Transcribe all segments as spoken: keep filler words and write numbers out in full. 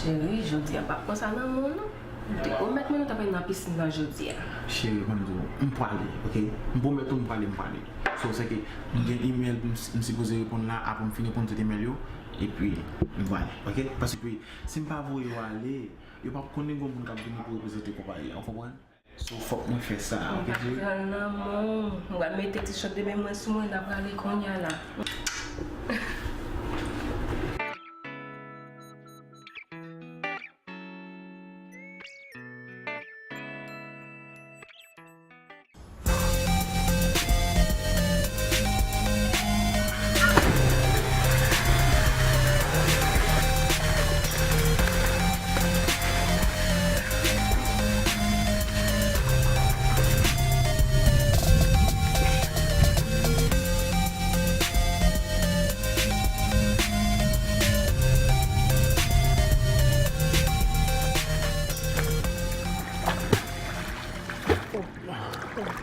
Cheri, jodi a m p ap pran sa nan men w non. M te pwomèt mwen nou t ap al nan pisin nan jodi a. Cheri, ban m di w, m pwale, oke? M pwomèt ou m pwale, m pwale. So, se ke m gen email m, m sipoze reponn la, apre m fin reponn tout email yo, epi m pwale, oke? Paske si m pa voye yo ale, yo p ap konnen gen moun k ap vini pou reprezante konpayi a, w konprann? So, fòk mwen fè sa, oke, cheri? M pral nan men w. M pral mete ti short de men mwen sou mwen, n a prale kounye a la.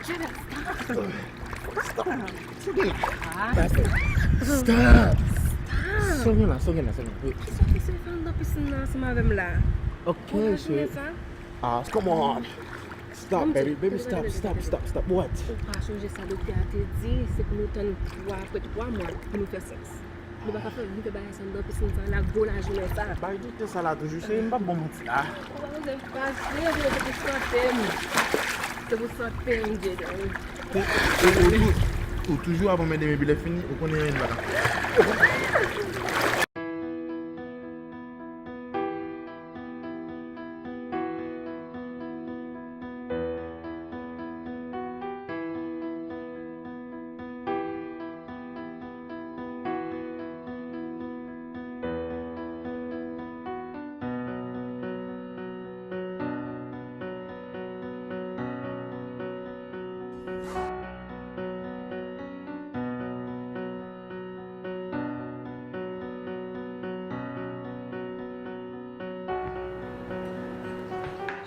Jada, stop. Stop. Stop. Stop. Stop. Sa w gen la, sa w gen la, sa w gen la. Wait. Kisa ki sot fè anndan pisin nan ansanm avè m la? Ok, chérie. Ah, come on. Stop, baby, baby, stop, stop, stop, stop. What? Ou pa sonje sa doktè a te di, se pou nou tann twa, apre twa mwa pou nou fè sèks. Nou pa ka fè, vin fè bagay sa anndan pisin sa la gwo lajounen sa. Bay doktè sa la toujou, cheri, m p ap ba w manti la. Ou pa bezwen fache, se pou sante m. Se pou sante m, Jaden. Ou, ou, ou, ou toujou ap anmède m epi lè fini, ou konnen anyen m pa ka fè.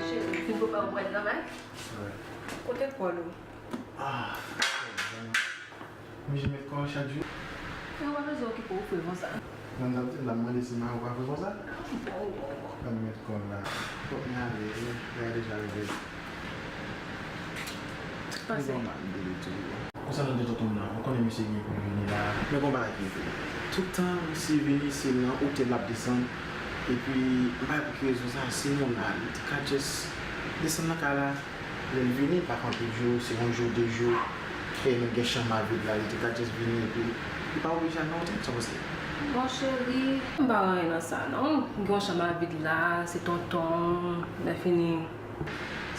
Cheri, fin prepare w pou al travay? Wi. Kote kòl ou? Ah, m oblije met kòl chak jou. Ou pa bezwen okipe w fre konsa. Nan m t ap di l, l ap mande si m a ou pa fre konsa. Bon, bon, bon. Ban m met kòl la. Fòk m ale wi, lè a deja rive. Pase. Li fè mal m tande tou. Konsènan de tonton m nan, ou konnen misye gen pou l vini la. Men gon bagay ki rive. Tout tan misye vini, se nan otèl l ap desann. Epi, m pa wè pou ki rezon sa, se nòmal. Li te ka just desann nan kay la. Lè l vini, l pa fè anpil jou, se yon jou, de jou, ke nou gen chanm a vid la, li te ka just vini, epi li pa oblije al nan otèl, sa w panse? Bon, cheri, m pa wè anyen nan sa, non. Gen yon chanm a vid la, se tonton, lè fini,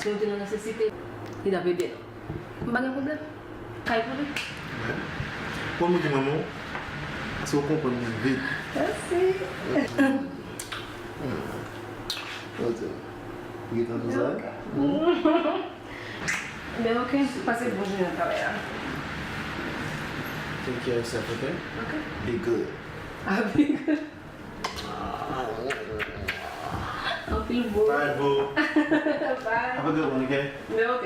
si nou te nan nesesite, li t ap ede nou. M pa gen pwoblèm. Kay pou li. Wè. Pran moude manman w, paske w konprann mwen vit. Mèsi. Mwen di w, ou gentan sou sa? Ben, ok, pase bon jounen nan travay la. Take care of yourself, ok? Ok. Be good. Ah, be good. Anpil bro. Bye, boo. Bye. Have a good one, ok? Ben, ok.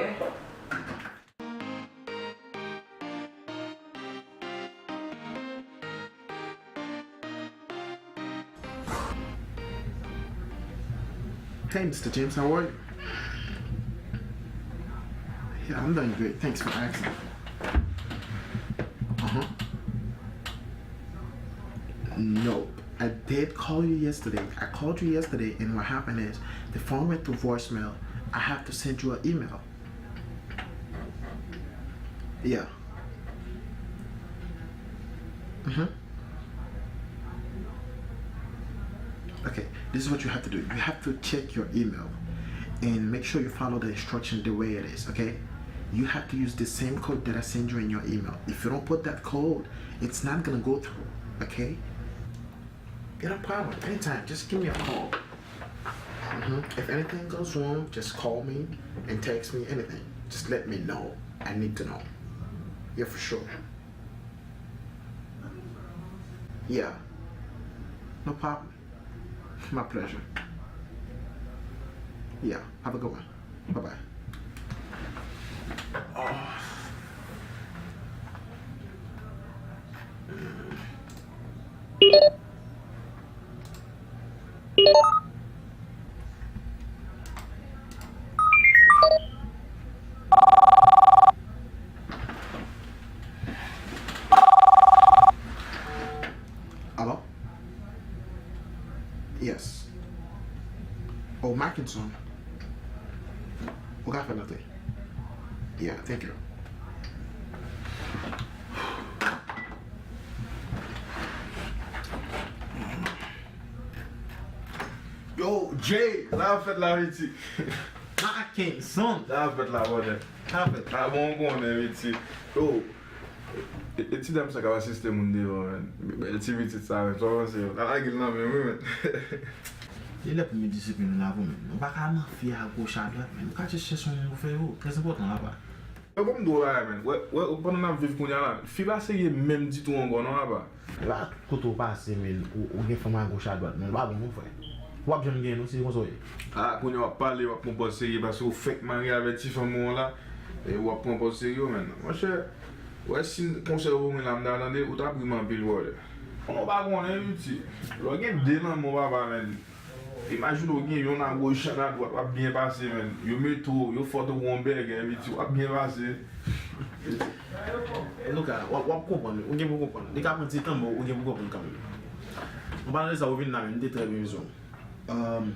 Hey, Mister James, how are you? Yeah, I'm doing great. Thanks for asking. Uh-huh. Nope. I did call you yesterday. I called you yesterday, and what happened is the phone went to voicemail. I have to send you an email. Yeah. Mm-hmm. Okay, this is what you have to do. You have to check your email and make sure you follow the instruction the way it is, okay? You have to use the same code that I send you in your email. If you don't put that code, it's not gonna go through, okay? Yeah, no problem. Anytime, just give me a call. Mhm. If anything goes wrong, just call me and text me anything. Just let me know. I need to know. Yeah, for sure. Yeah. No problem. My pleasure. Yeah. Have a good one. Bye bye. Alo? Yes. Oh, Mackinson. Ou ka fè l antre. Yeah, thank you. Yo, Jay, sa ap fèt la, Viti? Mackinson. Sa ap fèt la, brother? Sa ap fèt? Ah, bon, ou konnen, Viti. Yo, e, e ti dam sa k ap asiste moun devan, man. Bèl ti pitit sa, man. Sa w panse? L ap lage l nan men w, wi, man. Li lè pou m disiplin nou la, pou mwen. Nou pa ka nan fè a goch a dwat, men nou ka chèche yon moun pou fè yo. Trè enpòtan, apa. Mwen, ban m di w bagay, man. Wè, wè, pandan n ap viv kounye a la, fi pa serye menm ditou ankò, non, apa. E pa tout kote w pase, men, ou, ou gen fanm agoch adwat, men ou pa bon, non, frè. W ap janm gen, non, si se konsa w ye. Ah, kounye a w ap pale, w ap pran pòz serye, paske w fèk marye avèk ti fanm ou an la, e w ap pran pòz serye, man. Monchè, wè, si konsèy ou mwen la, m ta tande, ou t ap ri m anpil, brother. Ou pa konnen, Viti. Lè w gen de lanmò, papa, man. Imajine w gen yonn agoch, yonn adwat, w ap byen pase, man. Yo mete w, yo fè w tankou yon bègè, Viti, w ap byen pase. Antouka, w ap, w ap konprann, ou gen pou konprann. Li ka pran ti tan, men ou gen pou konprann kanmenm. An palan de sa, ou vin la, men m te trè byen bezwen w. Ahn,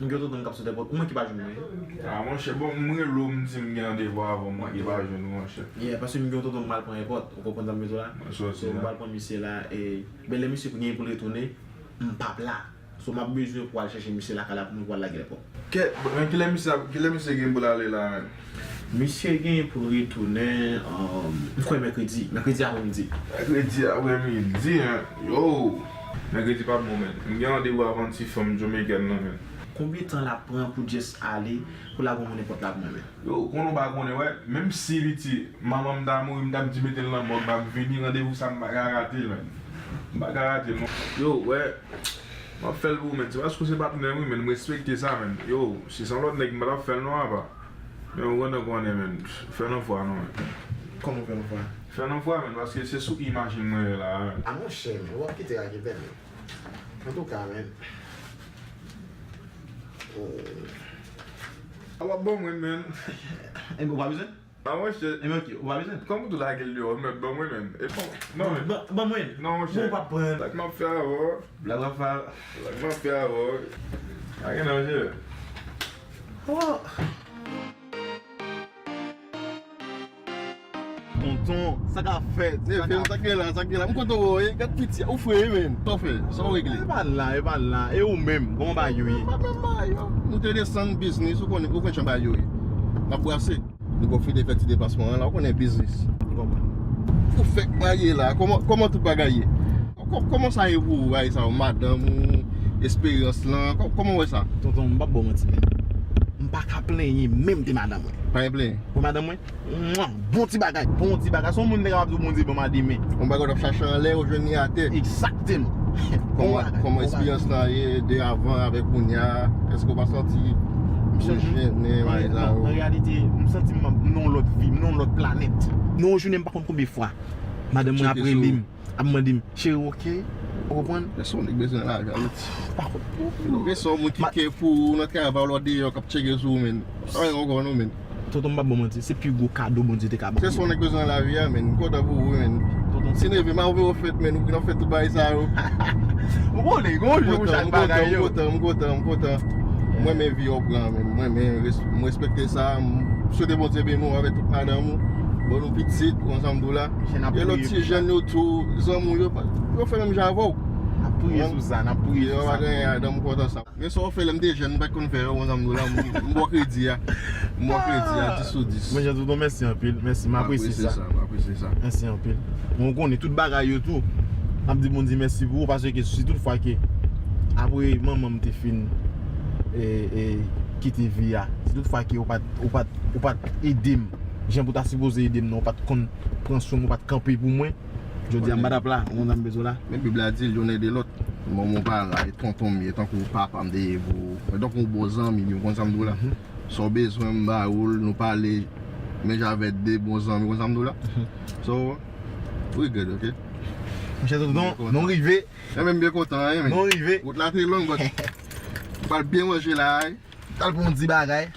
m gen yon tonton m k ap sot èpòt, ou manke pa jwenn mwen. Ah, monchè, bon, m rele w, m di m gen randevou avè w, m manke pa jwenn ou, monchè. Yeah, paske m gen yon tonton m pral pran èpòt, ou konprann sa m bezwen la? Mwen sòti la. So, m pral pran misye la, e, ben, lè misye pou gen pou l retounen, m p ap la. So, m ap bezwen pou al chèche misye lakay la pou mwen pou al lage l ankò. Kè, men kilè misye ap, kilè misye gen pou l ale la, menm? Misye gen pou l retounen, um, m kwè mèkredi. Mèkredi aprèmidi. Mèkredi aprèmidi, en? Yo! Mèkredi p ap bon, menm. M gen randevou avè yon ti fanm Jomeykèn nan, menm. Konbyen tan l ap pran pou just ale, pou lage yon moun nenpòt la pou mwen, menm? Yo, konnen w pa konnen, wè, menm si piti manman m ta mouri, m t ap di mete l nan mòg, m ap vini, randevou sa m pa ka rate l, menm. M pa ka rate l, non. Yo, wè, m ap fè l pou ou, menm. Se paske w se patnè m, wi, menm, m respekte sa, menm. Yo, si se yon lòt nèg, m pa t ap fè l, non, apa. Men ou konn konnen, menm, fè l yon fwa, non, menm. Kòman fè l yon fwa? Fè l yon fwa, menm, paske se sou imaj mwen ye la, menm. A monchè, menm, w ap kite raketè, menm. Antouka, menm. Oh. A w ap ban mwen, menm. Enben, ou pa bezwen? A, monchè. Enben, ok, ou pa bezwen? Kòman w tou lage l deyò, ou mèt ban mwen, menm. E bon, non, men. Ban, ban mwen. Non, monchè. Bon, ou pa pran. Sa k m ap fè avè w? Blag w ap fè. Sa k m ap fè avè w? Pa gen danje. Oh. Tonton, sa k ap fèt? Sa k ap fèt? Sa k gen la, sa k gen la? M kontan wè w, e, gad piti a, ou fre, wi, menm. Sa w fè? Sa w regle? E pa la, e pa la. E ou menm, kòman bagay yo ye? Pa menm bagay yo. Nou te desann biznis, ou konnen, ou konn jan bagay yo ye. N ap brase. Nou pwofite fè ti deplasman an la, ou konnen biznis. M konprann. Ou fèk marye la, kòman, kòman tout bagay ye? Kò-, kòman sa ye pou ou, bagay sa yo, madanm ou, esperyans lan, kò-, kòman w wè sa? Tonton, m p ap ba w manti, men m pa ka plenyen menm de madanm mwen. Pa gen plenyen? Pou madanm mwen, mwa, bon ti bagay, bon ti bagay. Se yon moun te kapab di w Bondye ban m a de men. Yon bagay w t ap chache anlè, ou jwenn li atè. Egzakteman. Bon bagay, bon bagay. Kòman, kòman esperyans lan ye de avan avèk kounye a? Èske w pa santi ou jennen, bagay sa yo? An reyalite, m santi m nan yon lòt vi, m nan yon lòt planèt. Nan yon jounen, m pa konn konbyen fwa madanm mwen ap rele m, ap mande m, "Cheri, w oke?" Ou konprann? Èske yon nèg bezwen lavi a, Viti? Pa konn. Ou bezwen yon moun ki care pou ou nan travay, lè w deyò, k ap tcheke sou ou, menm. Sa yon gwo non, menm. Tonton, m p ap ba w manti, se pi gwo kado Bondye te ka ban m. Se sa yon nèg bezwen nan lavi a, menm. M kontan pou ou, menm. Tonton, ti neve, m ap ouvri yon fèt, menm. Ou nan fèt tout bagay sa yo. Ou konnen, gon jou pou chak bagay yo. M kontan, m kontan, m kontan, m kontan. Mwen renmen vi w pran, menm. Mwen renmen, res-, m respekte sa. M swete Bondye beni w avèk tout madanm ou. Ban nou pitit, konsa m di w la. E lòt ti jèn yo tou, zanmi w yo, yo fè menm jan avè w. N ap priye sou sa, n ap priye sou sa. Yo pa gen adan, m kontan sa. Men sa w fè lè m te jèn, m pa t konn fè yo, konsa m di w la, m, m ba w kredi a. M ba w kredi a, dis sou dis. Monchè, Tonton, mèsi anpil. Mèsi, m apresye sa. M apresye sa, m apresye sa. Mèsi anpil. Bon, ou konnen tout bagay yo tou. M ap di Bondye mèsi pou ou, paske si tout fwa ke apre manman m te fin, e, e, kite vi a, si tout fwa ke ou pa t, ou pa t, ou pa t ede m jan pou ta sipoze ede m nan, ou pa t konn pran swen m, ou pa t kanpe pou mwen, jodi a m pa t ap la, ou konn sa m bezwen la. Men Bib la di, youn ede lòt. Manman w pa la, e tonton m ye, tankou papa m te ye pou ou. Donk, yon bon zanmi m, ou konn sa m di w la. Mhm. Sa w bezwen, m ba ou l, nou pale, men jan avèk de bon zanmi, ou konn sa m di w la. Mhm. So, we good, ok? Monchè Tonton, nou rive. Mwen menm byen kontan, wi, men. Nou rive. Wout la te long, but m pral byen manje la, wi. Al pran yon ti bagay.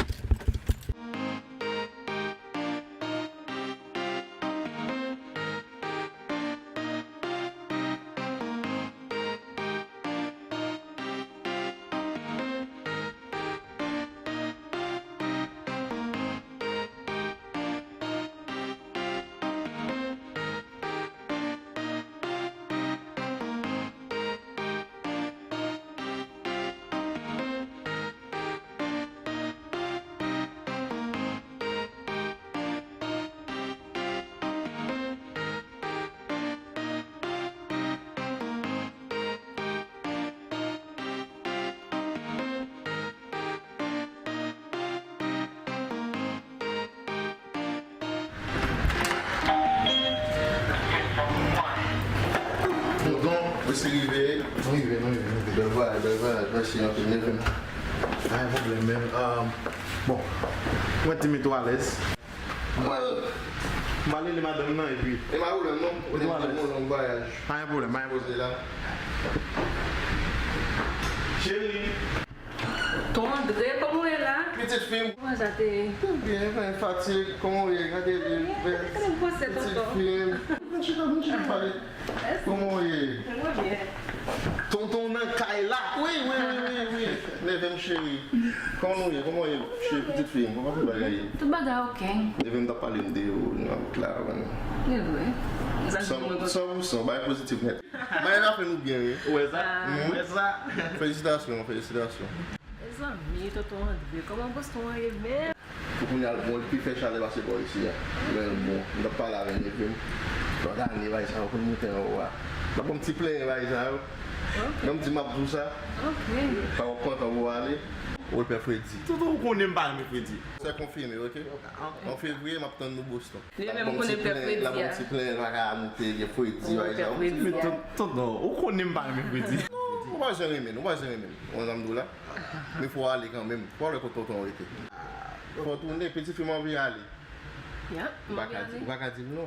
Mesye rive. Nou rive, nou rive, nou rive. Bèl vwayaj, bèl vwayaj. Mèsi anpil, neve m. Pa gen pwoblèm, menm. Um, bon, mwen ti met ou alèz. Mwen, m ale li madanm nan, epi. E pa pwoblèm, non. Ou te di bon long vwayaj. Pa gen pwoblèm, pa gen pwoblèm. Poze la. Cheri. Ton Andre, kòman w ye la? Pitit fi m. Kòman sa te ye? Te byen, pa gen fatig. Kòman w ye? Gade li, bèl. Pitit fi m. Vin chita, vin chita, pale. Kòman w ye? Mwen byen. Tonton nan kay la. Wi, wi, wi, wi, wi. Neve m cheri. Kòman w ye? Kòman w ye? Cheri, pitit fi m. Kòman tout bagay ye? Tout bagay ok. Neve m t ap pale m de ou nan wout la, man. E vre. San, san pou san, bagay pozitif nèt. Bagay la fè nou byen, wi. Ou wè sa? Ou wè sa? Felisitasyon, felisitasyon. Mezanmi, tonton Andre, kòman Boston an ye menm? Pou kounye a, bon, li pi fè chalè pase bò isi a. Lè l bon, m t ap pale avè neve m. Lòt ane, bagay sa yo konn moute anwo a. M ap ban m ti plenyen bagay sa yo. Ok. Lè m di m ap di w sa, ok, pa w ap kontan pou w ale. Ou pè Fredi. Tonton, ou konnen m pa renmen Fredi. Se konfime, ok? An fevriye, m ap tann nou Boston. Li menm konnen pè Fredi a. L ap ban m ti plenyen, l pa ka moute, gen Fredi, bagay sa yo. Men tonton, ou konnen m pa renmen Fredi. Non, ou pa janm renmen l, ou pa janm renmen l. Ou konn sa m di w la? Men fò w ale kanmenm. Fò w al wè kote tonton w rete. Fò w tounen, pitit fi m anvi ale. Ou pa ka di, ou pa ka di m non.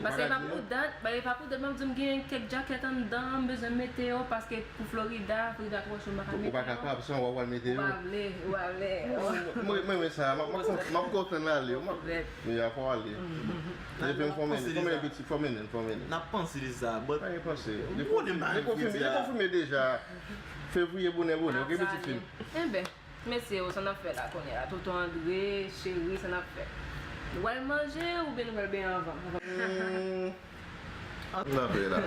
Paske e pa pou dat, e pa pou dat, m ap di w m gen kèk djakèt anndan, m bezwen mete yo, paske pou Florida, Florida twò cho, m pa ka mete yo. Ou pa kapab, san w ap al mete yo. Ou pa vle, ou pa vle. Mwen, mwen, mwen, sa, m ap, m ap, m ap kontan ale, m ap, men a fò w ale. Epi m fòmen, fòmen pitit, fòmen, fòmen. N ap panse de sa, but. Pa gen panse. Li konfime, li konfime deja. Fevriye bonè, bonè, ok, pitit fi m? Enben. Mesye yo, sa n ap fè la kounye a? Tonton Andre, cheri, sa n ap fè? Nou pral manje oubyen nou pral benyen anvan? Hmm. Ann nan fè la.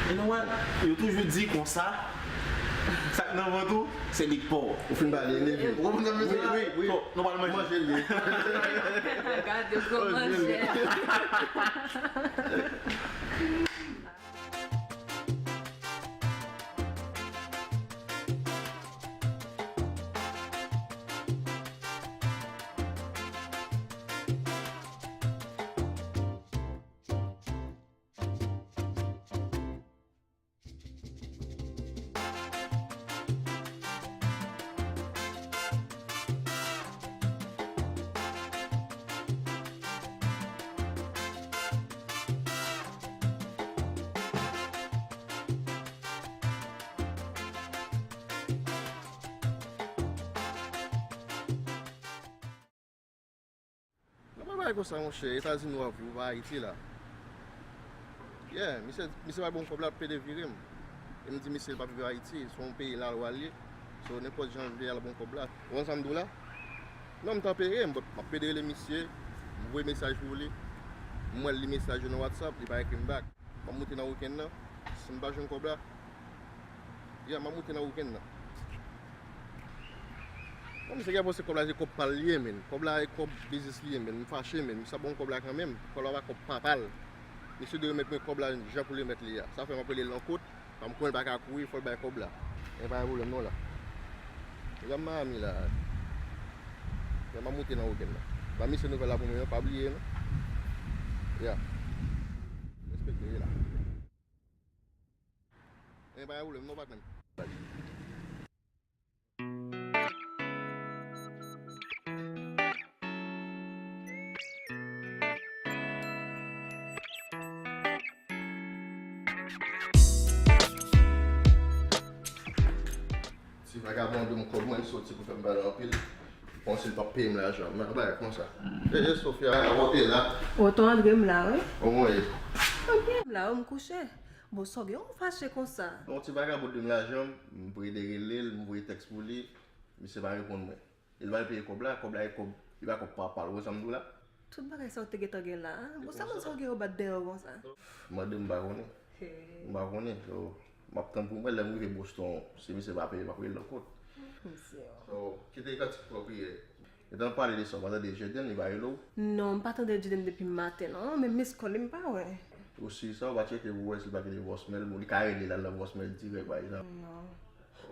You know what? Yo toujou di konsa, sa k nan vant ou, se li k pa w. Ou fin pale, leve. Ou konprann sa m vle di la? Wi, wi, wi. Bon, nou pral manje. Manje l ye. Gade gwo manjè. Nan pa bagay konsa, monchè. Etazini w ap viv, ou pa Ayiti la. Yeah, misye, misye pa ban m kòb la, l ap pede vire m. E m di misye l p ap viv Ayiti, se yon peyi la l pral ye. So, nenpòt jan l vle, l ap ban m kòb la. Ou konn sa m di w la? Non, m tanpere m, but m ap pede rele misye, m voye mesaj pou li. M wè l li mesaj yo nan WhatsApp, li pa ekri m back. M ap moute nan wikenn nan, si m pa jwenn kòb la, yeah, m ap moute nan wikenn nan. Bon, misye gen panse kòb la se kòb pa l li ye, menn. Kòb la e kòb biznis li ye, menn. M fache, menn. Misye ap ban m kòb la kanmenm. Kòb la pa kòb papa l. Misye dwe remèt mwen kòb la jan pou l remèt li a. Sa fè m ap rele l nan kot. Paske m konnen l pa ka kouri, fò l bay kòb la. Men pa gen pwoblèm non la. Deja m Miami la. Men m ap moute nan wikenn nan. Ba misye nouvèl la pou mwen, pa bliye non. Yeah. Respekte, ye la. Men pa gen pwoblèm non, patnè m. Ti vagabon dwe m kòb mwen, li soti pou fè m pale anpil. Panse li p ap peye m lajan. Men bagay konsa. E, e, Sofia, a monte la. Oto Andre m la, wi. Kòman w ye? Mwen byen, m la, wi, m kouche. Bon, sa w gen, w fache konsa? Yon ti vagabon dwe m lajan, m prede rele l, m voye tèks pou li. Misye pa reponn mwen. E li pral peye kòb la, kòb la e kòb, li pa kòb papa l, ou wè sa m di w la? Tout bagay sa w te gentan gen la, a? Bon, sa moun sa yo gen yo bat dèyè w konsa? Mande m, m pa konnen. M pa konnen, so, m ap tann pou m wè lè m rive Boston, si misye pa peye, m ap rele l ankò. Mesye o. So, kite kantik pou w priye. Gentan pale de sa, w pa tande Jaden, li pa rele w? Non, m pa tande Jaden depi maten, non, menm miss call li m pa wè. Ou si sa, ou pa tcheke pou wè si l pa kite voicemail, bon, li ka rele la nan voicemail dirèk, pa egzanp. Non.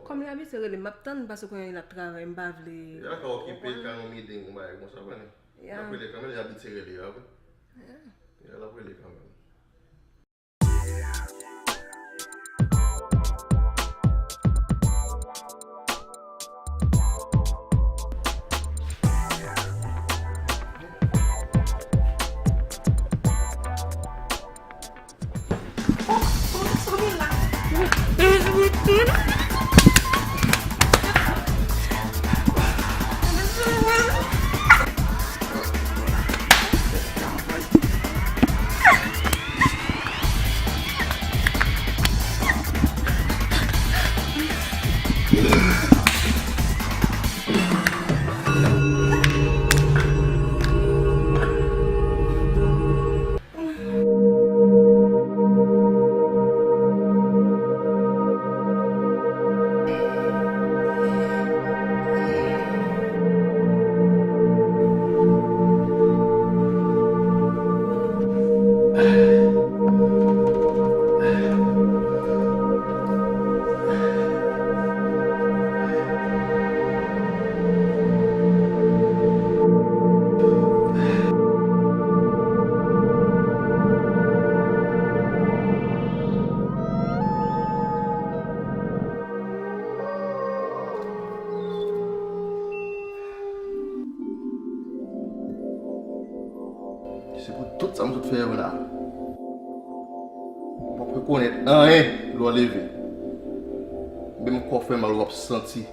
Kòm li abitye rele m, m ap tann, paske kounye a l ap travay, m pa vle. Li ka okipe, l ka nan yon meeting, yon bagay konsa, konnen. L ap rele kanmenm, li abitye rele, a wi. Yeah. Yeah, l ap rele kanmenm. Tout fè yo la. W ap rekonèt anyen lè w leve. Menm kò w fè mal, w ap santi.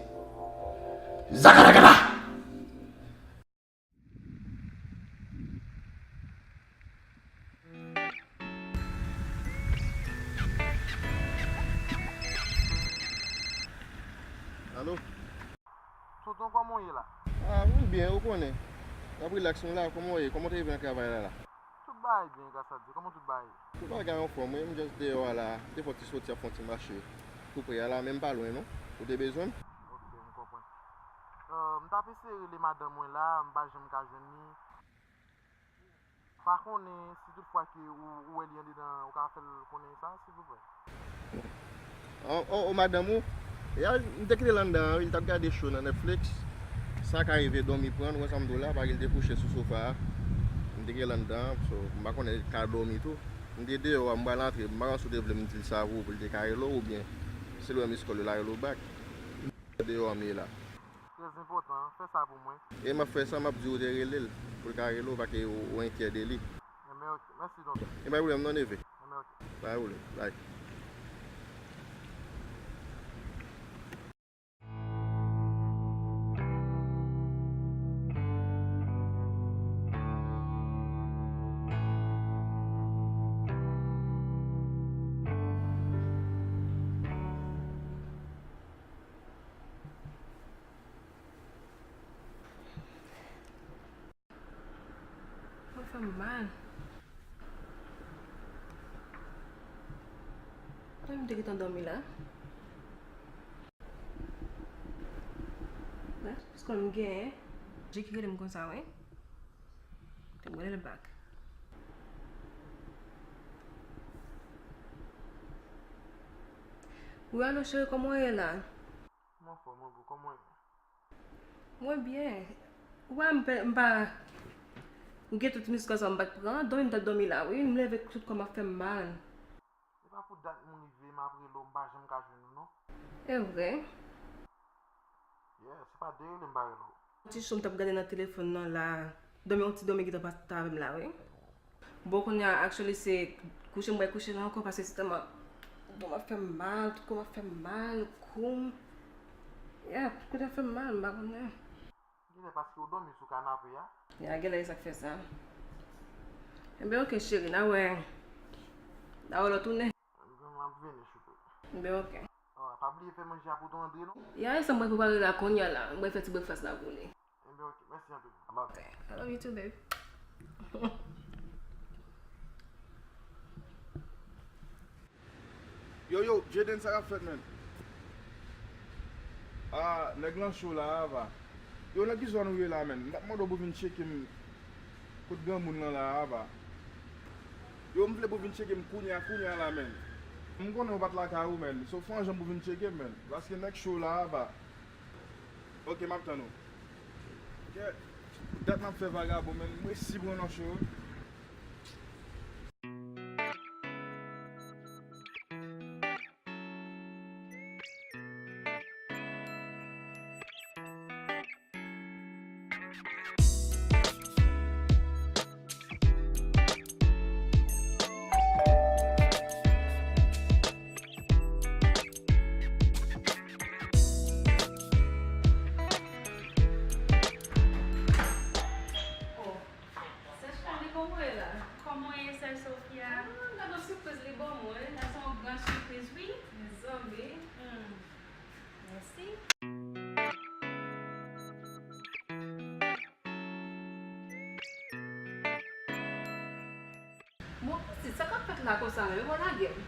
Zakatakata! Alo? Tonton, kòman w ye la? Ah, mwen byen, ou konnen. N ap rilaks nou la, kòman w ye? Kòman w te rive nan travay la la? Tout bagay byen, gras a Dye. Kòman tout bagay ye? Tout bagay anfòm, wi. M just deyò a la. Te fè yon ti soti ap fè yon ti mache tou pre a la, men m pa lwen non. Ou te bezwen m? Ok, m konprann. Euh, m t ap eseye rele madanm mwen la, m pa janm ka jwenn li. Pa konnen si toutfwa ke ou, ou wè li andedan, ou ka fè l konnen sa, silvouplè. O, o, o, madanm ou? Ya, m te kite l anndan an, wi, li t ap gade show nan Netflix. Sa ka rive dòmi pran l, ou wè sa m di w la, paske li te kouche sou sofa a. M te kite l anndan an, so, m pa konnen li ka dòmi tou. M te deyò a, m pral antre, m pa konnen si w te vle m di l sa pou ou, pou l te ka rele w, oubyen si l wè miss call ou, l a rele w back. Deyò a m ye la. Trè enpòtan, fè sa pou mwen. E m ap fè sa, m ap di w te rele l, pou l ka rele w, paske ou, ou enkyè de li. Enben, ok. Mèsi, tonton. E pa pwoblèm non, neve. Enben, ok. Pa pwoblèm. Bye. Mwen fè m mal. Mwen te gentan dòmi la. Mwen, piske m genyen. Je ki rele m konsa, wi. Te m rele l back. Wi, alo, cheri, kòman w ye la? Mwen anfòm, mwen bon, kòman w ye? Mwen byen. Ou wè m pe, m pa, m gen tout miskòl sa m pa t pran. Dòmi m t ap dòmi la, wi. M leve tout kò m ap fè m mal. Se pa pou dat m rive, m ap rele w, m pa janm ka jwenn ou, non. E vre? Yeah, se pa de rele m pa rele w. Ti show m t ap gade nan telefòn nan la. Dòmi, yon ti dòmi gentan pase avè m la, wi. Bon, kounye a, actually, se kouche m pral kouche la ankò, paske se tèlman do m ap fè m mal, tout kò m ap fè m mal, kou m. Yeah, tout kote ap fè m mal, m pa konnen. Genlè paske w dòmi sou kanape a. Ya, genlè e sa k fè sa. Enben, ok, cheri, n a wè. N a wè lè w tounen. Enben, m ap vini, chouchou. Enben, ok. Ah, pa bliye fè manje a pou tonton André, non. Ya, e sa m pral prepare la kounye a la. M pral fè ti breakfast la pou li. Enben, ok. Mèsi anpil. Bye. Ok. I love you too, babe. Yo, yo, Jaden, sa k ap fèt, menn? Ah, nèg lan cho la, ava. Yo, nan ki zòn ou ye la, menn? M t ap mande w pou vin tcheke m kot granmoun lan la, ava. Yo, m vle pou vin tcheke m kounye a, kounye a la, menn. M konnen w pa t lakay ou, menn. So, fè yon jan pou vin tcheke m, menn. Paske nèg cho la, ava. Ok, m ap tann ou. Ok. Dat m ap fè vagabon, menn. M resi pran nan cho. Oh, Sèch Pale, kòman w ye la? Kòman w ye, Sèch Sofia? Ah, gade yon sipriz li ban mwen. Sa se yon gran sipriz, wi. Mezanmi. Hmm. Mèsi. Bon, pitit, sa k ap fèt la konsa menm? Yo pa lage m.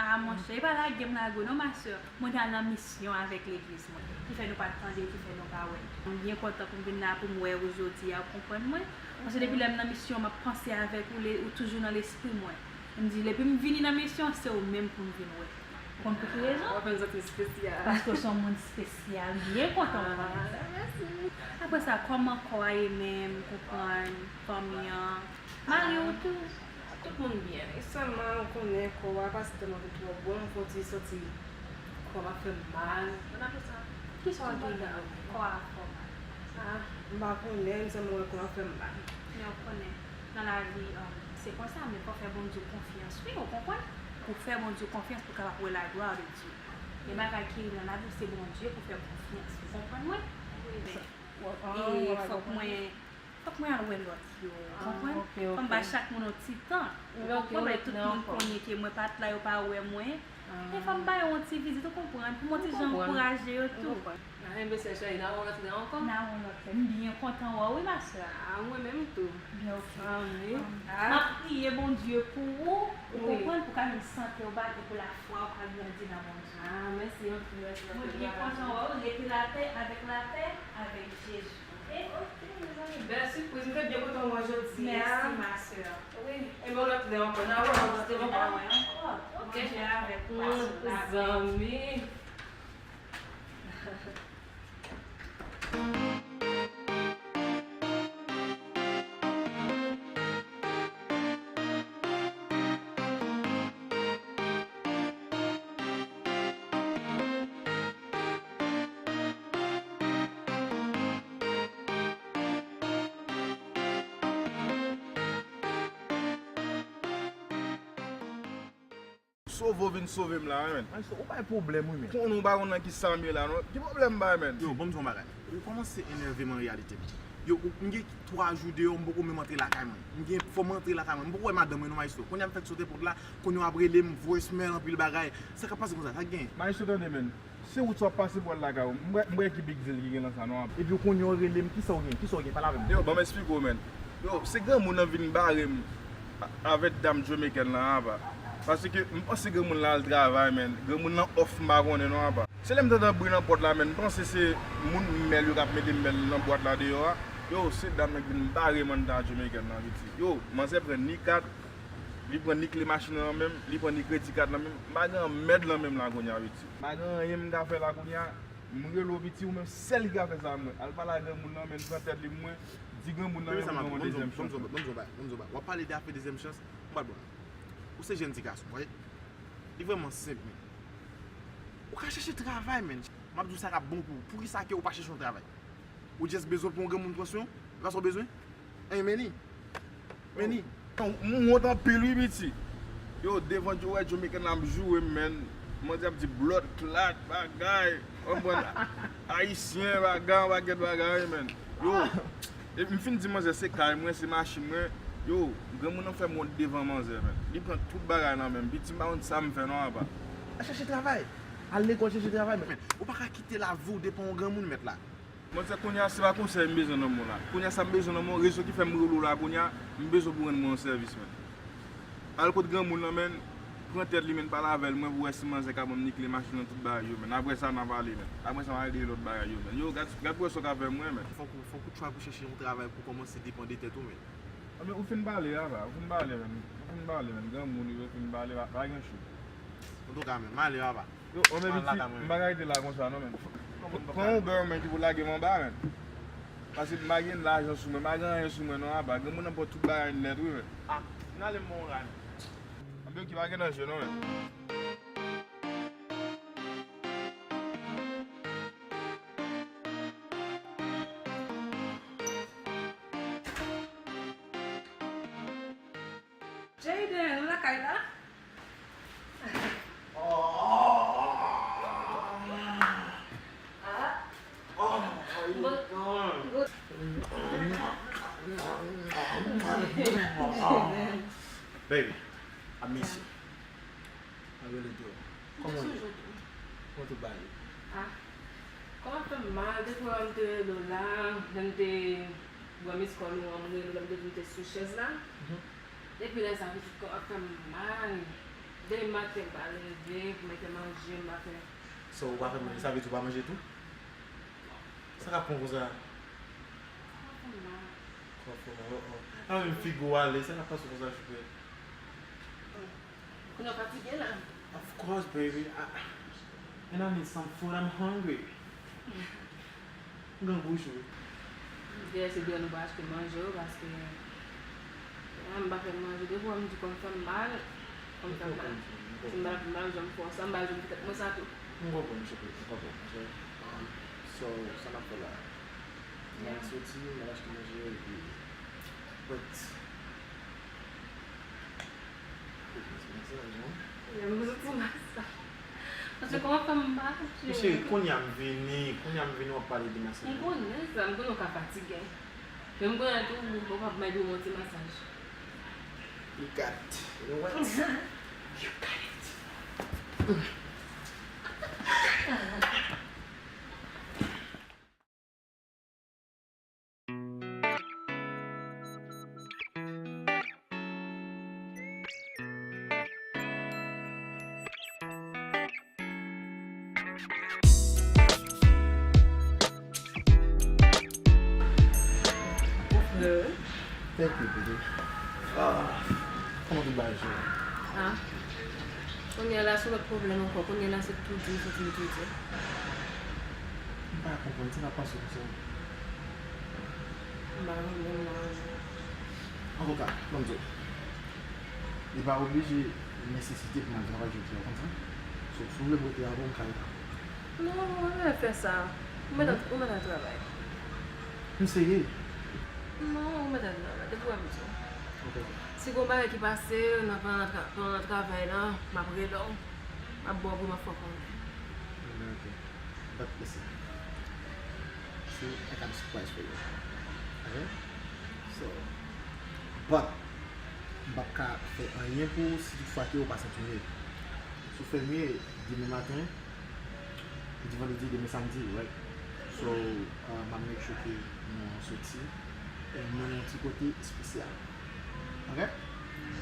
Ah, monchè, e pa lage m lage w non, ma sè. Mwen te al nan misyon avèk legliz mwen, ki fè nou pa t tande, ki fè nou pa wè. Mwen byen kontan pou m vin la, pou m wè ou jodi a, ou konprann mwen. Paske depi lè m nan misyon, m ap panse avèk ou, le-, ou toujou nan lespri mwen. M di, depi m vini nan misyon, se ou menm pou m vin wè. Ou konn pou ki rezon? W ap fè m santi m espesyal. Paske w se yon moun espesyal. M byen kontan w konnen sa. Ah, mèsi. Apre sa, kòman kò a ye menm, konprann, fanmi an, mari w tou? Tout moun byen. E sèlman, ou konnen, kò a pa tèlman vin twò bon, fò ti santi kò m ap fè m mal. Nan apre sa, kisa w genyen? Kò a fè w mal? Ah, m pa konnen, m sèlman wè kò a fè m mal. Men w konnen, nan lavi, um, Se konsa, men fò fè Bondye konfyans, wi, ou konprann? Pou fè Bondye konfyans, pou kapab wè laglwa de Dye. Gen bagay ki rive nan lavi w, se Bondye pou fè konfyans. Ou konprann mwen? E fòk mwen, fòk mwen al wè lòt yo, ou konprann? Fò m bay chak moun yon ti tan. Ou konprann? Tout moun konnen ke mwen pa t la, yo pa wè mwen. E fò m ba yo yon ti vizit, ou konprann, pou m yon ti jan ankouraje yo tou. Ah, enben, sè cheri, n a wè w lòt lè ankò. N a wè w lòt lè. M byen kontan wè w, wi, ma sè. Ah, mwen menm tou. Byen, ok. Anvi. M ap priye Bondye pou ou, ou konprann, pou ka vin sante w bate, pou lafwa w ka grandi nan Bondye. Ah, mèsi anpil, mèsi anpil. Mwen byen kontan wè w, rete lapè, avèk lapè, avèk Jezi, ok? Ok, mezanmi, bèl sipriz. M te byen kontan wè w jodi a. Mèsi, ma sè. Wi, enben, yon lòt lè ankò. N a wè w lòt lè ankò. Ok. Bondye avèk ou, pa sou lapè. Zanmi. Sove w vin sove m la, wi, menn. Maestro, ou bay pwoblèm, wi, menn. Konnen w pa konn nan ki sa m ye la, non. Ki pwoblèm m bay, menn? Yo, ban m di w yon bagay. Ou kòmanse enève m an reyalite. Yo, ou, m gen twa jou deyò, m poko menm antre lakay mwen. M gen, fò m antre lakay mwen. M poko wè madanm mwen, non, maestro. Kounye a m fèk sote pòt la, kounye a w ap rele m, voicemail, anpil bagay. Sa k ap pase konsa? Sa k genyen? Maestro, tande, menn. Se wout sa w ap pase pou w al lakay ou. M pa, m pa wè ki big deal ki gen nan sa, non, apa. Epi w konnen w rele m, kisa w gen? Kisa w gen? Pale avè m. Yo, ban m eksplike w, menn. Yo, se granmoun nan vin bare m a-, avèk dam Jamaican lan, apa. Paske m panse granmoun lan al travay, menn. Granmoun lan off, m pa konnen, non, apa. Se lè m tann bri nan pòt la, menn. M panse se moun mèl yo k ap mete mèl nan bwat la deyò a. Yo, se dam nan ki vin bare m anndan a Jamaican lan, piti. Yo, manzè pran ni kat, li pran ni kle machin nan nan men m, li pran ni kredi kat nan men m. M pa gen anmèd nan men m la kounye a, piti. M pa gen anyen m ka fè la kounye a. M rele w, piti, ou menm sèl ki ka fè sa, mwen. Al pale a granmoun nan, menn, pran tèt li pou mwen. Di granmoun nan, menn, ban m yon dezyèm chans. Ban m di w bagay, ban m di w bagay. W ap pale de afè dezyèm chans, m pral ban w. Ou se jèn ti gason, wi. Li vrèman senp, menn. Ou ka chèche travay, menn. M ap di w sa k ap bon pou ou. Poukisa ke ou pa chèche yon travay? Ou just bezwen pou yon granmoun pran swen w? E pa sa w bezwen? Hein, Manny? Manny? Non, m wont anpil wi, piti. Yo, devan Joe, Jamaican ap joure m, menn. Manzè ap di bloodclaat, bagay. Konprann? Ayisyen, bagay, yon pakèt bagay, menn. Yo, e m fin di manzè se kay mwen, se machin mwen. Yo, granmoun nan fè m wont devan manzè, menn. Li pran tout bagay nan men m. Piti, m pa konn sa m fè non, apa. Al chèche travay. Al lekòl chèche travay, menn. Ou pa ka kite lavi w depann yon granmoun, mèt la. Mwen se kounye a, se pa konsèy m bezwen nan men w la. Kounye a, sa m bezwen nan men w, rezon ki fè m rele w la kounye a, m bezwen pou w rann mwen yon sèvis, menn. Al kot granmoun nan, menn, pran tèt li, menn, pale avè l, mwen, pou wè si manzè ka ban m ni kle machin nan, tout bagay yo, menn. Apre sa, n a pale, menn. Apre sa, m a regle lòt bagay yo, menn. Yo, gad, gad pou wè sa w ka fè mwen, menn. Fòk ou, fòk ou try pou chèche yon travay pou kòmanse depann de tèt ou, menn. Anben, ou fin pale, apa, ou fin pale, menn. Ou fin pale, menn. Granmoun, ou fin pale, pa, pa gen chou. Antouka, menn, m ale, apa. Yo, o, men piti, m pa ka rete la konsa non, menn. Pran Uber, menn, ki pou lage m anba, menn. Paske m pa gen lajan sou mwen, m pa gen anyen sou mwen non, apa. Granmoun nan pran tout bagay nèt, wi, menn. Ah, vin ale m ba w yon rad. Anben, ki pa gen danje non, menn. Jayden, ou lakay la? Baby, I miss you. I really do. Kòman w ye? Kòman tout bagay ye? Ah, kò m ap fè m mal, depi lè m te rele w la, lè m te wè miss call ou an, m rele w la, m te di m te sou chèz la. Depi lè sa, pitit, kò m ap fè m mal. Depi maten m pa leve pou mete manje, m pa fè. So, ou pa fè manje, sa vle di ou pa manje tou? Sa k ap pran konsa? Kò m ap fè m mal. Kò fè w mal, oh, oh. A menm figi w ale, sa k ap pase konsa, choupe? Kounye a w fatige la. Of course, baby. I, and I need some food. I'm hungry. M grangou, cheri. Dayè, se dayè nou pa achte manje, wi, paske, ah, m pa fè manje. Depi w wè m di kò m fè m mal, kò m fè m mal. Si m pa, m pa janm fè w sa, m pa janm fè tèt mwen sa tou. M konprann, cheri, m konprann. So, sa n ap fè la? N a soti, n a achte manje, epi, but, Mesye, m bezwen ti masaj. Paske kòman fè m pa... Mesye, kounye a m vini, kounye a m vini, w ap pale de masaj. M konnen sa, m konnen w ka fatige. Men m konnen tou, ou p ap mande w yon ti masaj. You got it. You know what? You got it. Thank you, baby. Ah, kòman tout bagay, cheri? Ah. Kounye a la, se lòt pwoblèm ankò. Kounye a la, se tou di, se tou di, tou di. M pa konprann, sa k ap pase konsa. M pa konprann, non. Antouka, ban m di w, li pa oblije nesesite pou m al travay jodi a, w konprann? So, si w vle m rete avè w, m ka rete avè w. Non, ou pa bezwen fè sa. Ou mèt ap, ou mèt ap travay. M serye. Non, ou mèt ap travay. Depi w wè m di w. Ok. Si gon bagay ki pase nan, pandan tra-, pandan travay la, m ap rele w. M ap ba w pou m ap fè w konnen. Ok. But listen. See, I got a surprise for you. Ok? So, but, m p ap ka fè anyen pou ou si toutfwa ke ou pa santi w byen. Si w fè byen, demen maten, jodi vandredi, demen samdi, right? So, uh, m ap make sure ke nou soti, e nou nan yon ti kote espesyal. Ok?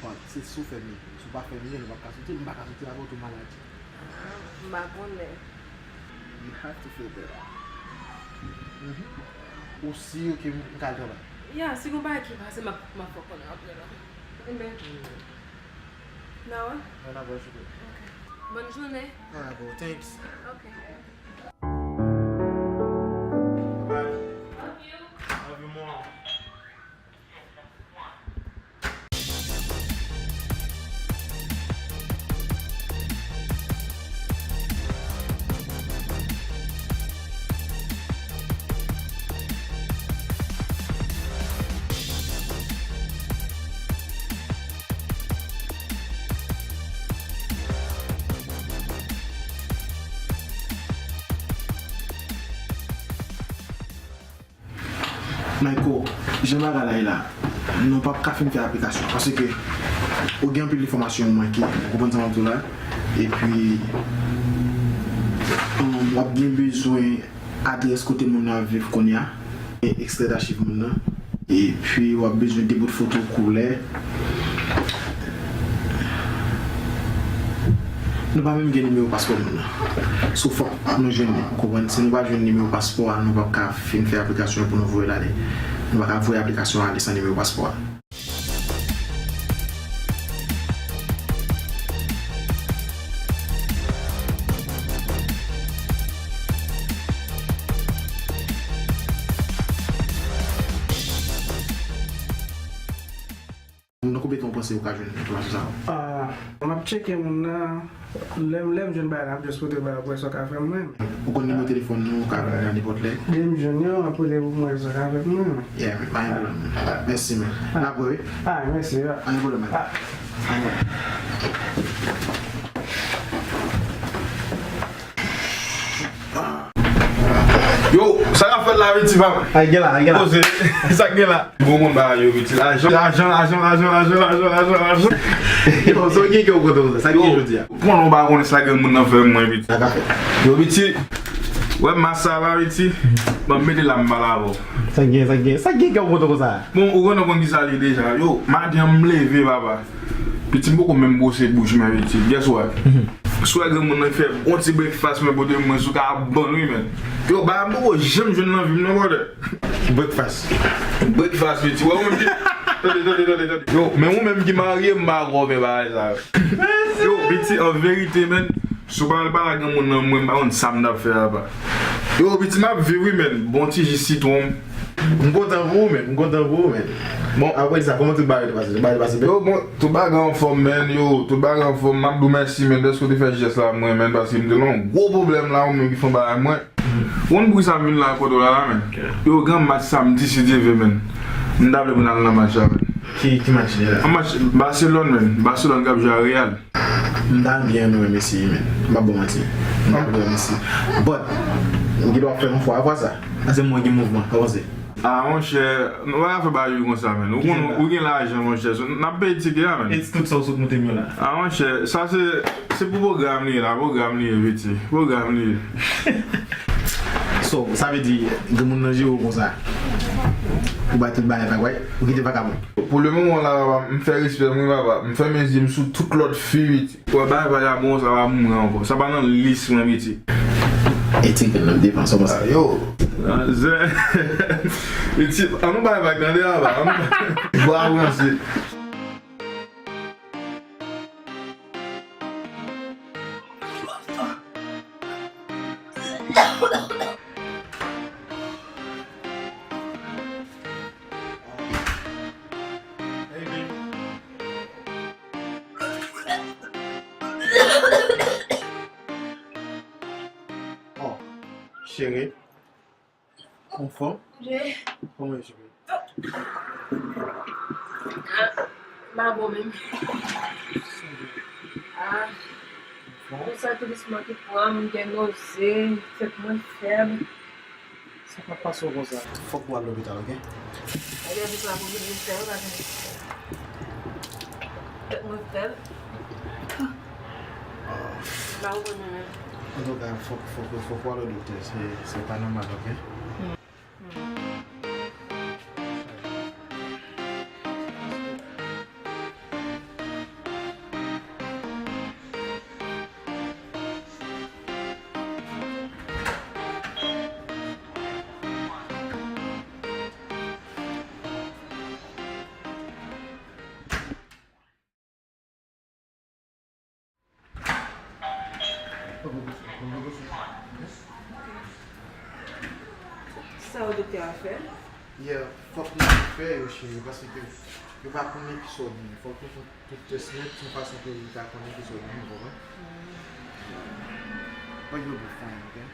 But, se si w fè byen. Si w pa fè byen, nou p ap ka soti, m pa ka soti avè w tou maladi. Ah, m pa konnen. You have to feel better. Mhm. Ou si ke m ka al travay? Ya, si gon bagay ki pase, m ap, m ap fè w konnen apre la. Ebyen, n a wè? N a wè, cheri. Ok. Bòn jounen. Alright, bro. Thanks. Ok. Bye. Love you. Love you more. Michael, jan bagay la ye la, nou p ap ka fin fè aplikasyon, paske ou gen anpil enfòmasyon ou manke, ou konprann sa m ap di w la? Epi, um, w ap gen bezwen adrès kote moun nan ap viv kounye a, e ekstrè dachiv moun nan, epi w ap bezwen de bout foto koulè. Nou pa menm gen nimewo paspò moun nan. So fòk nou jwenn li, ou konprann? Si nou pa jwenn nimewo paspò a, nou p ap ka fin fè aplikasyon an pou nou voye l ale. Nou pa ka voye aplikasyon an ale san nimewo paspò a. Nan konbyen tan w panse ou ka jwenn enfòmasyon sa yo? Ah, m ap tcheke moun nan. Lè m, lè m jwenn bagay la, m just pote ba yo pou wè sa w ka fè m mwen. Ou konn nimewo telefòn nou, ou ka rele nan nenpòt lè. Lè m jwenn yo, m ap pote pou m wè sa w ka fè m mwen. Yeah, pa gen pwoblèm. Mèsi, man. N ap wè, wi. Ah, mèsi, wi. Pa gen pwoblèm, man. Pa gen pwoblèm. Yo, sa k ap fèt la, Piti, pa m? Sa k gen la, sa k gen la. Poze, sa k gen la. Bon, moun ba yo, Piti. Lajan, lajan, lajan. Yo, sa w gen kè w kontan konsa? Sa k gen jodi a? Pran non, pa konnen sa granmoun nan fè mwen, Piti. Sa k ap fèt? Yo, Piti, wè mas sa la, Piti. Ban m mete la, m pale avè w. Sa k gen, sa k gen, sa k gen kè w kontan konsa? Bon, ou konn, ou konn kisa l ye deja. Yo, maten an, m leve, papa. Piti, m poko menm bwose bouch mwen, Piti. Guess what? Si w wè granmoun nan fè bon ti breakfast mwen pote mwen, sou ka ap bann wi, men. Yo, bagay m poko janm jwenn nan vi m non, brother. Ki breakfast? Breakfast, Piti. Wè ou menm ki... Tande, tande, tande, tande. Yo, men ou menm ki marye, m pa kwè w fè bagay sa yo. Yo, Piti, an verite, men, si w pa al pale ak granmoun nan, mwen, m pa konn sa m t ap fè apa. Yo, Piti, m ap viv wi, men. Bon ti ji sitwon. M kontan pou ou, men. M kontan pou ou, men. Bon, apre sa, kòman tout bagay te pase? Tout bagay te pase byen? Yo, bon, tout bagay anfòm, men. Yo, tout bagay anfòm. M ap di w mèsi, men, dèske w te fè jès la, mwen, men, paske m te nan yon gwo pwoblèm la, ou menm ki fè yon bagay, mwen. Ou konn bri sa m vin la kote w la, la, men. Yo, gen match samdi, si Dye vle, men. M ta vle pou n al nan match la, men. Ki, ki match li la? An match Barcelone, man. Barcelone k ap jwe a Real. M ta byen renmen wè Messi, man. M p ap ba w manti. M ta renmen wè Messi. But, ou gen dwa fè yon fwa avwa sa. Paske mwen gen mouvman, sa panse. Ah, monchè, nou pa ka fè bagay yo konsa, man. Ou konn, ou gen lajan, monchè. So, n ap peye tikè a, man. E tout sa w sot montre m yo la. Ah, monchè, sa se, se pou pwogram li ye la, pwogram li ye, piti. Pwogram li ye. So, sa vle di, gen moun nan jere w konsa. Ou bay tout bagay, bagay, ou kite vakabon. Pou le moman la, papa, m fè respè m, wi, papa. M fèmen zye m sou tout lòt fi, piti. Wè, bagay vagabon, sa pa pou mwen ankò. Sa pa nan lis mwen, piti. E ti grenn nan defann, sa w panse? Yo. Ah, zen. Piti, an nou bay vag, tande, papa. An nou bay. Bravo, answit. Oh, cheri. Anfòm? Wi. Kòman w ye, cheri? Ah, m pa bon menm. Ah. Anfòm? Konsa tourisman ki pran m, m gen noze, tèt mwen fèb. Sa p ap pase w konsa. Fòk w al lopital, oke? Ebyen, pou sa, pou vin fè, wi, paske tèt mwen fèb. Ah. M pa bon menm. Antouka, fòk, fòk, fòk w al wè doktè. Se, se pa nòmal, oke? Sa yo doktè a fè? Yeah, fòk nou fè yo, cheri, paske yo pa konnen kisa w genyen. Fòk yo fè tout tès nèt, yon fason ke li ka konnen kisa w genyen, ou konprann? But you'll be fine, okay?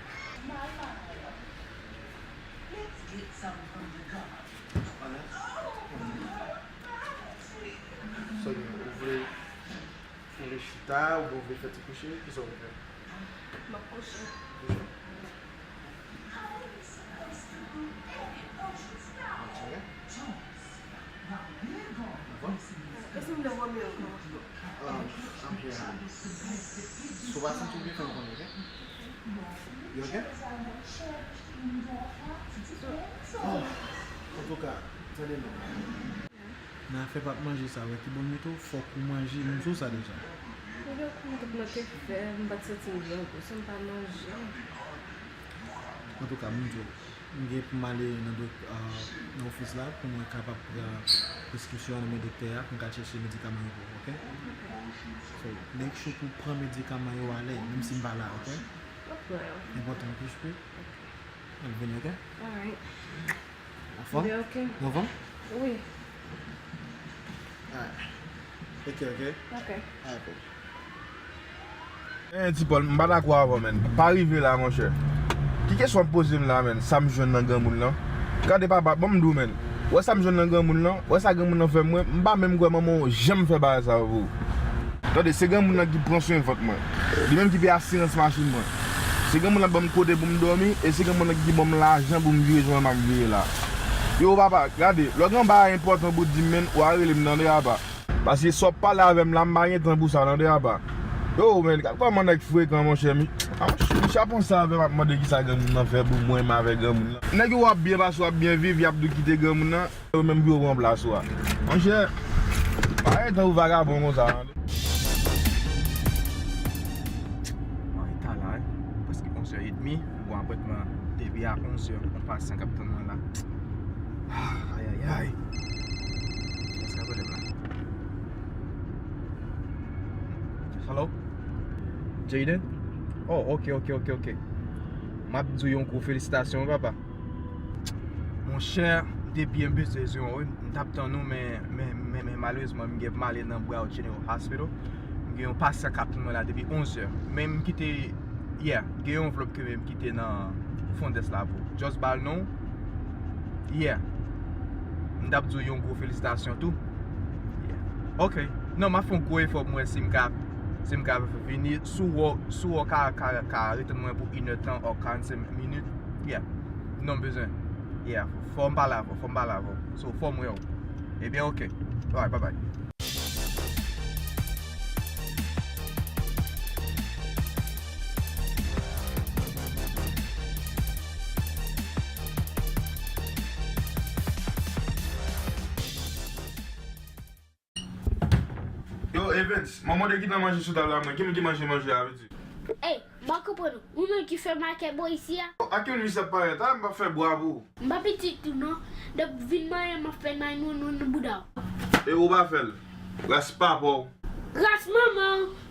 Let's get some from the gods. So, ou vle, ou vle chita, oubyen ou vle fè ti kouche? Kisa w vle fè? M ap kouche. Kouche? Ok. Bon. Èske m te vòmi ankò? Um, I'm here, honey. Si w pa santi w byen, fè m konnen, ok? You okay? Oh, antouka, tande non. Nan afè p ap manje sa, wè ki bon li tou, fòk ou manje, m di w sa deja. Mwen te, mwen te fè, m pa t santi m byen ankò, si m pa manje. Antouka, m di w, m gen pou m ale nan dok-, ah, nan ofis la pou mwen kapab pran preskripsyon an nan men doktè a, pou m ka chèche medikaman yo pou ou, ok? So, make sure pou w pran medikaman yo alè, menm si m pa la, ok? Enpòtan anpil, wi. Al vini, ok? Alright. Anfòm? Ou anfòm? Wi. Alright. Take care, ok? Ok. Alright, baby. Eh, Ti Pòl, m pa dakò avè w, man. Pa rive la, monchè. Ki kesyon w ap poze m la, man? Sa m jwenn nan granmoun lan? Gade, papa, ban m di w, man. Wè sa m jwenn nan granmoun lan? Wè sa granmoun lan fè mwen? M pa menm kwè manman w janm fè bagay sa yo pou ou. Tande, se granmoun nan ki pran swen vant mwen. Li menm ki peye asirans machin mwen. Se granmoun nan ban m kote pou m dòmi, e se granmoun nan ki ban m lajan pou m vire jan m ap vire la. Yo, papa, gade, lè w gen yon bagay enpòtan pou w di m, man, w a rele m, tande, papa. Paske sa w ap pale avè m la, m pa gen tan pou sa, tande, papa. Yo, man, gad kòman nèg frekan, monchè. Mi-, a, monchè, misye ap panse avè m, ap mande kisa granmoun nan fè pou mwen, m avè granmoun nan. Nèg yo w ap byen pase, w ap byen viv, y ap di w kite granmoun nan. Yo menm pou yo pran plas ou a. Monchè, pa gen tan pou vagabon konsa, non. Mwen reta la, wi. Prèske onzè edmi. Bon, apwentman debi a onzè. Yon pasyan k ap tann mwen la. Ayayay. Kiyès k ap rele m la? Hello? Jayden? Oh, ok, ok, ok, ok. M ap di w yon gwo felisitasyon, wi, papa. Monchè, m te byen bezwen w, wi. M t ap tann ou, men, men, men, men malerezman, m gen pou m ale nan Broward General Hospital. M gen yon pasyan k ap tann mwen la depi onzè. Men m kite, yeah, gen yon anvlòp ke m kite nan fon dès la pou ou. Just ba l non. Yeah. M t ap di w yon gwo felisitasyon tou. Ok. Non, m ap fè yon gwo efò pou m wè si m ka, si m ka vini. Si w, si w ka, ka, ka retann mwen pou inèdtan ou karannsenk minit. Yeah. Non, m bezwen. Yeah. Fò m pale avè w, fò m pale avè w. So, fò m wè w. Ebyen, ok. Alright, bye bye. Yo, Evens, manman de ki nan manje sou tab la, mwen. Ki moun ki manje manje a, vle di? Ey, m pa konprann ou. Ou menm ki fè makè bò isi a? A ki moun misye ap parèt? A, m pa fè bwa pou ou. M pa pitit ou non. Depi w vin manyen m ap fè nan nou nou nou bouda w. E ou pa fè l. Ras papa w. Ras manman w.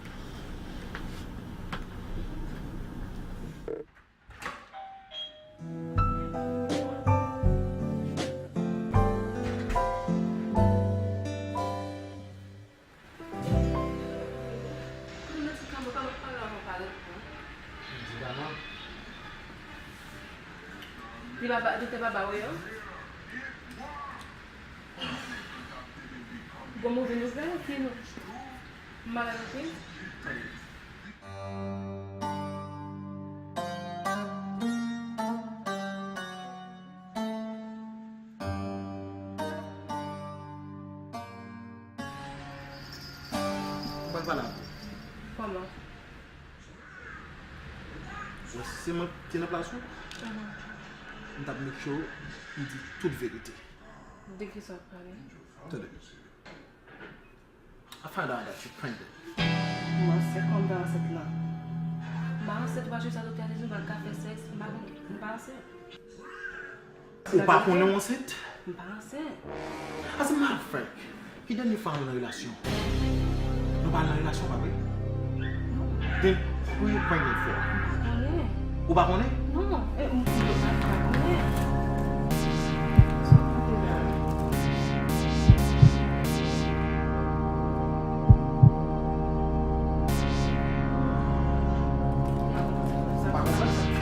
Di baba, doktè baba, wi, yo. Gon move nouvèl, ki nou? M malad anpil. Mwen pral pale avè w. Kòman? Wè, si se mwen ki te nan plas ou, mhm, m t ap make sure m di tout verite. De ki sa w ap pale? Tande. I found out that you pregnant. M ansent, kòman m fè ansent la? M pa ansent, ou pa jwenn sa doktè a te di m, m pa ka fè sèks, m pa, m pa ansent. Ou pa konnen w ansent? M pa ansent. As a matter of fact, ki dènye fwa nou nan relasyon? Nou pa nan relasyon, pa vre? Non. Then who you pregnant for? M pa konnen. Ou pa konnen? Non. E, m, m, m pa konnen. Sa w ap konnen la?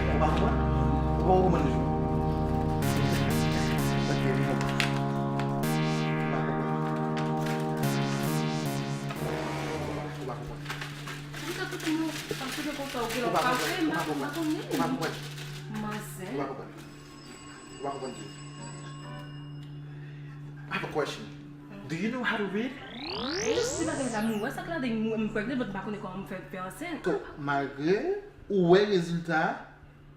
Ou pa konprann? Ou pa konprann? Ou pa konprann? Ou pa konprann. Ou pa konprann. Ou pa konprann. Ou pa konprann. Ou pa konprann. Ou pa konprann. Ou pa konprann. I have a question. Do you know how to read? Mwen jis di bagay la, mwen wè sa k ladan, mwen, mwen pregnant, but m pa konnen kòman m fè, fè ansent. Donk, malgre ou wè rezilta a,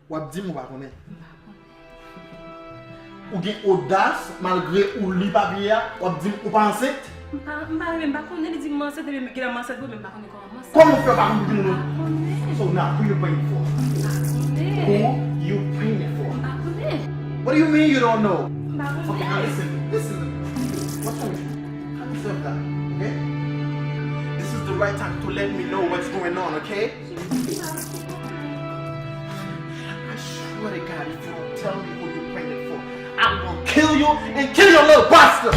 w ap di m ou pa konnen. M pa konnen. Ou gen odas, malgre ou li papye a, w ap di m ou pa ansent? M pa, m pa, m pa konnen, li di m ansent, epi genlè m ansent vre, men m pa konnen kòman m ansent. Kòman w fè w pa konn ki moun ou? M pa konnen. So now, who you pregnant for? M pa konnen. Who you pregnant for? M pa konnen. What do you mean you don't know? M pa konnen. Okay, now listen, listen to me. What's wrong with you? Calm yourself down, okay? This is the right time to let me know what's going on, okay? I swear to God, if you don't tell me who you pregnant for, I will kill you and kill your little bastard!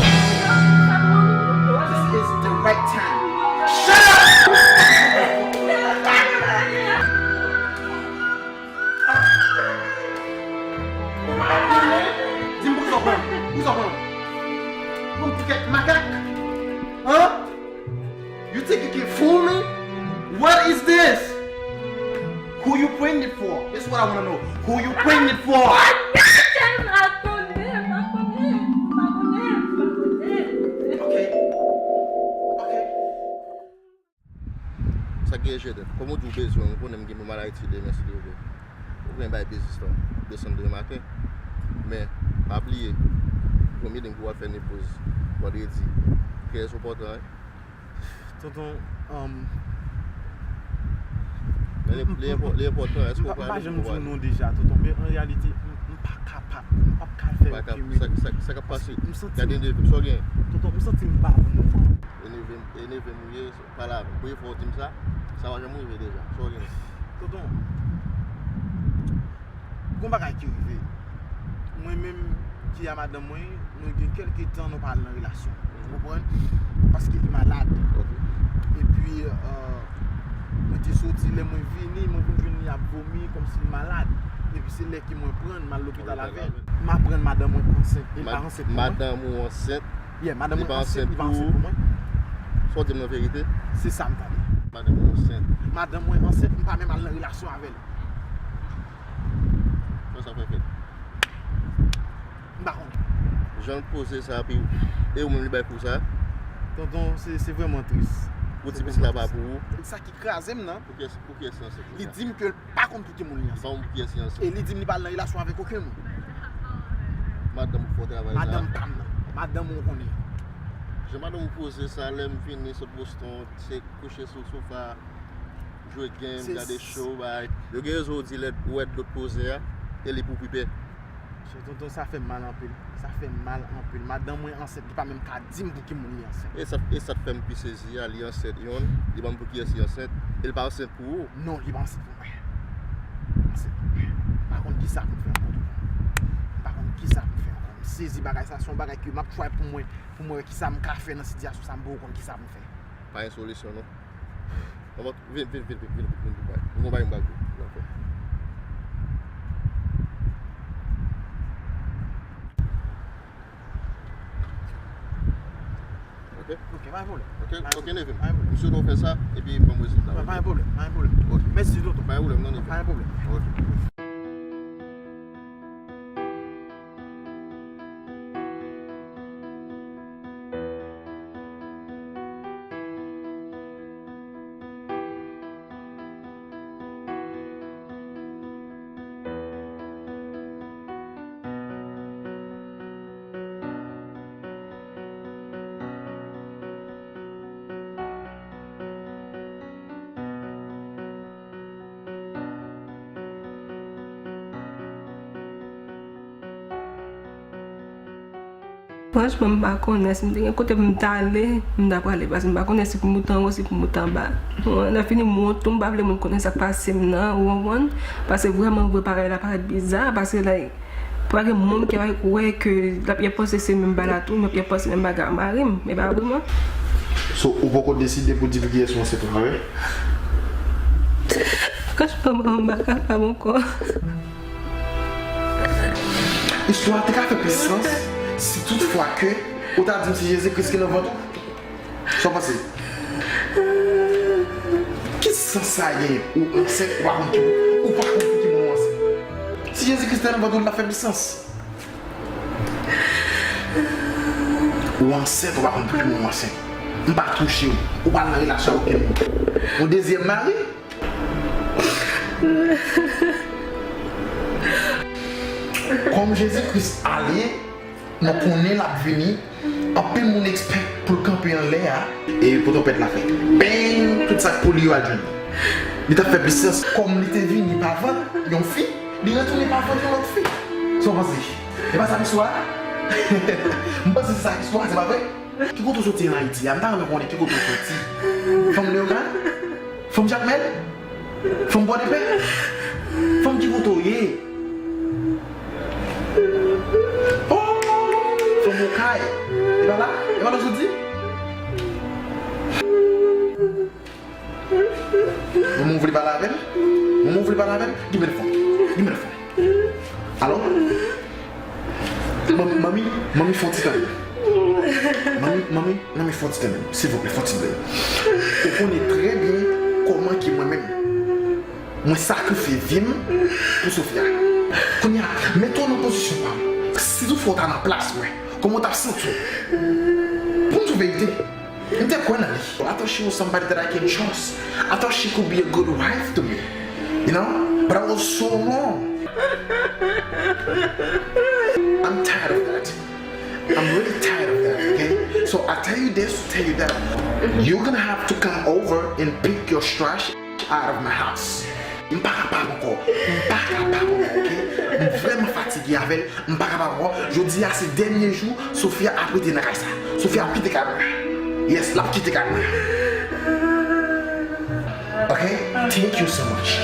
This is the right time. Shut up! Di m pou sa w pran. Pou sa w pran. Pou m ti kèk makak. Hein? You think you can fool me? What is this? Who you pregnant for? That's what I wanna know. Who you pregnant for? Okay. Okay. Sa k gen, Joseph? Kòm ou di w bezwen, ou konnen m gen pou m al Ayiti demen, si Dye vle. Ou gen bay biznis lan, desann demen maten. Men, pa bliye, premye nèg ou al fè nepoz vandredi, trè enpòtan, wi. Tonton, um, men li, li enpò-, li enpòtan, èske ou pral? M pa janm di w non deja, tonton, men an reyalite, m, m pa kapab, m p ap ka fè okenn. Sa, sa, sa k ap pase? Gade de, sa w gen? Tonton, m santi m pa bon. E neve m, e neve m ou ye, pale avè m. Premye fwa w di m sa, sa pa janm rive deja. Sa w gen? Tonton, gon bagay ki rive. Mwen menm ki a madanm mwen, nou gen kèlke tan nou pa al nan relasyon. Ou konprann? Paske li malad. Ok. Epi, euh, mwen te soti, lè mwen vini, mwen vin jwenn li ap vomi, kòmsi li malad. Epi se lè ke mwen pran l, m al lopital avè l. M aprann madanm mwen ansent. E li pa ansent pou mwen. Madanm ou ansent? Yeah, madanm mwen ansent, li pa ansent pou mwen. Sa w di m nan verite? Se sa m tande. Madanm mwen ansent. Madanm mwen ansent, m pa menm al nan relasyon avè l. Kòman sa fè fèt? M pa konnen. Jan l poze sa, epi e ou menm li bay kou sa? Tonton, se, se vrèman tris. Pou ti pitit la pa pou ou? Sa ki kraze m nan. Pou kiyès, pou kiyès li ansent? Li di m ke l pa konn pou ki moun li ansent. Li pa konn pou kiyès li ansent. E li di m li pa al nan relasyon avèk okenn moun. Madanm ou k fè w travay sa? Madanm pa m nan. Madanm ou konnen. Jan madanm ou poze sa, lè m vini sot Boston, se kouche sou sofa, jwe game, gade show, bay. Yo gen rezon w di lè ou wè dlo t poze a, e li pou pipè. Chè tonton, sa fè m mal anpil. Sa fè m mal anpil. Madanm mwen ansent, li pa menm ka di m pou ki moun li ansent. E sa, e sa k fè m pi sezi a, li ansent yonn, li pa konn pou kiyès li ansent, e li pa ansent pou ou. Non, li pa ansent pou mwen. Li pa ansent pou mwen. M pa konn kisa pou m fè ankò tonton. M pa konn kisa pou m fè ankò. M sezi bagay sa, se yon bagay ke m ap try pou mwen, pou mwen wè kisa m ka fè nan sitiyasyon sa, m poko konn kisa pou m fè. Pa gen solisyon non. Vin, vin, vin, vin, vin, vin, vin, vin, vin, vin, vin, vin, vin, vin, vin. Ok? Ok, pa gen pwoblèm. Ok, ok, neve m. M swete w fè sa, epi ban m rezilta. Pa gen pwoblèm, pa gen pwoblèm. Ok. Mèsi, tonton. Pa gen pwoblèm, non, neve m. Pa gen pwoblèm. Ok. Franchman, m pa konnen si m te gen kote pou m t ale, m ta prale, paske m pa konnen si pou m moute anwo, si pou m moute anba. Bon, lè fini m wont tou, m pa vle moun konnen sa k pase m nan, ou konprann? Paske vrèman vre, bagay la parèt biza, paske, like, pa gen moun ki va wè ke l ap, y ap panse se menm bagay la tou, y ap, y ap panse menm bagay a mari m, men pa vrèman. So, ou poko deside pou di pou kiyès ou ansent ou pa vre? Franchman, m pa kapab ankò. Istwa a te ka fè plis sans si tout fwa ke ou ta di m se Jezi Kris ki nan vant ou. Sa w panse? Ki sans sa gen? Ou ansent, ou pa konn ki, ou pa konn pou ki moun ou ansent. Si Jezi Kris te nan vant ou, li t ap fè plis sans. Ou ansent, ou pa konn pou ki moun ou ansent. M pa touche w. Ou pa nan relasyon ak okenn moun. Yon dezyèm mari? Kòm Jezi Kris ale, nou konnen l ap vini, anpil moun expect pou l kanpe anlè a, e pou twonpèt la fè. Bang! Tout sa k pou li yo al jwenn li. Li t ap fè plis sans kòm li te vini pa vant yon fi, li retounen pa vant yon lòt fi. Sa w panse? E pa sa k istwa a? M panse se sa k istwa a, se pa vre? Ki kote w soti an Ayiti a? M ta renmen konnen ki kote w soti. Fanm Leyogàn? Fanm Jakmèl? Fanm Pòdepè? Fanm ki kote w ye? Oh! Fanm Okay? E pa la? E pa la w soti? Manman w vle pale avè m? Manman w vle pale avè m? Give me the phone. Give me the phone. Alo? Manmi, manmi, manmi, fè yon ti tande. Manmi, manmi, manmi, fè yon ti tande. Silvouplè, fè yon ti tande. Ou konnen trè byen kòman ke mwen menm, mwen sakrifye vi m pou Sofia. Kounye a, mete w nan pozisyon pa m. Si toutfwa w ta nan plas mwen, kòman w t ap santi w? Pou m di w verite, m te kwè nan li. I thought she was somebody that I can trust. I thought she could be a good wife to me. You know? But I was so wrong. I'm tired of that. I'm really tired of that, okay? So I tell you this to tell you that. You're gonna have to come over and pick your trash out of my house. M pa kapab ankò. M pa kapab ankò, ok? M vrèman fatige avè l. M pa kapab ankò. Jodi a se dènye jou Sofia ap rete nan kay sa. Sofia ap kite kay mwen. Yes, l ap kite kay mwen. Ok? Thank you so much.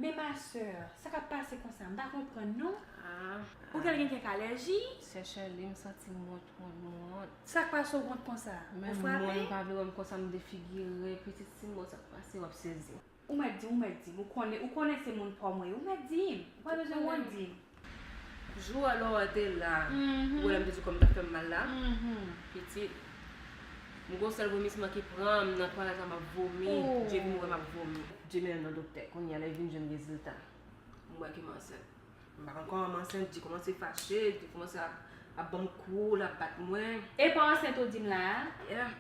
Men ma sè, sa k ap pase konsa? M pa konprann non. Ah. Ou genlè gen kèk alèji? Sè Shirley, m santi m wont, wont, m wont. Sa k pase w wont konsa? Ou frape? Menm mwen, m pa vle wè m konsa, m defigire. Pitit, si m wè w, sa k pase, w ap sezi. Ou mèt di m, ou mèt di m. Ou konnen, ou konnen se moun pa w mwen ye. Ou mèt di m. Ou pa bezwen wont di m. Jou a lè w te la, ou wè lè m te di w kò m t ap fè m mal la? Pitit. M gon sèl vomisman ki pran m nan twalèt la, m ap vomi. Dye vin wè m ap vomi. Dye mennen m nan doktè. Kounye a lè l vin jwenn rezilta, m wè ke m ansent. M pa konn kòman m ansent, Dye kòmanse fache, Dye kòmanse ap, ap ban m kou, l ap bat mwen. E pa ansent ou di m la a? Yeah.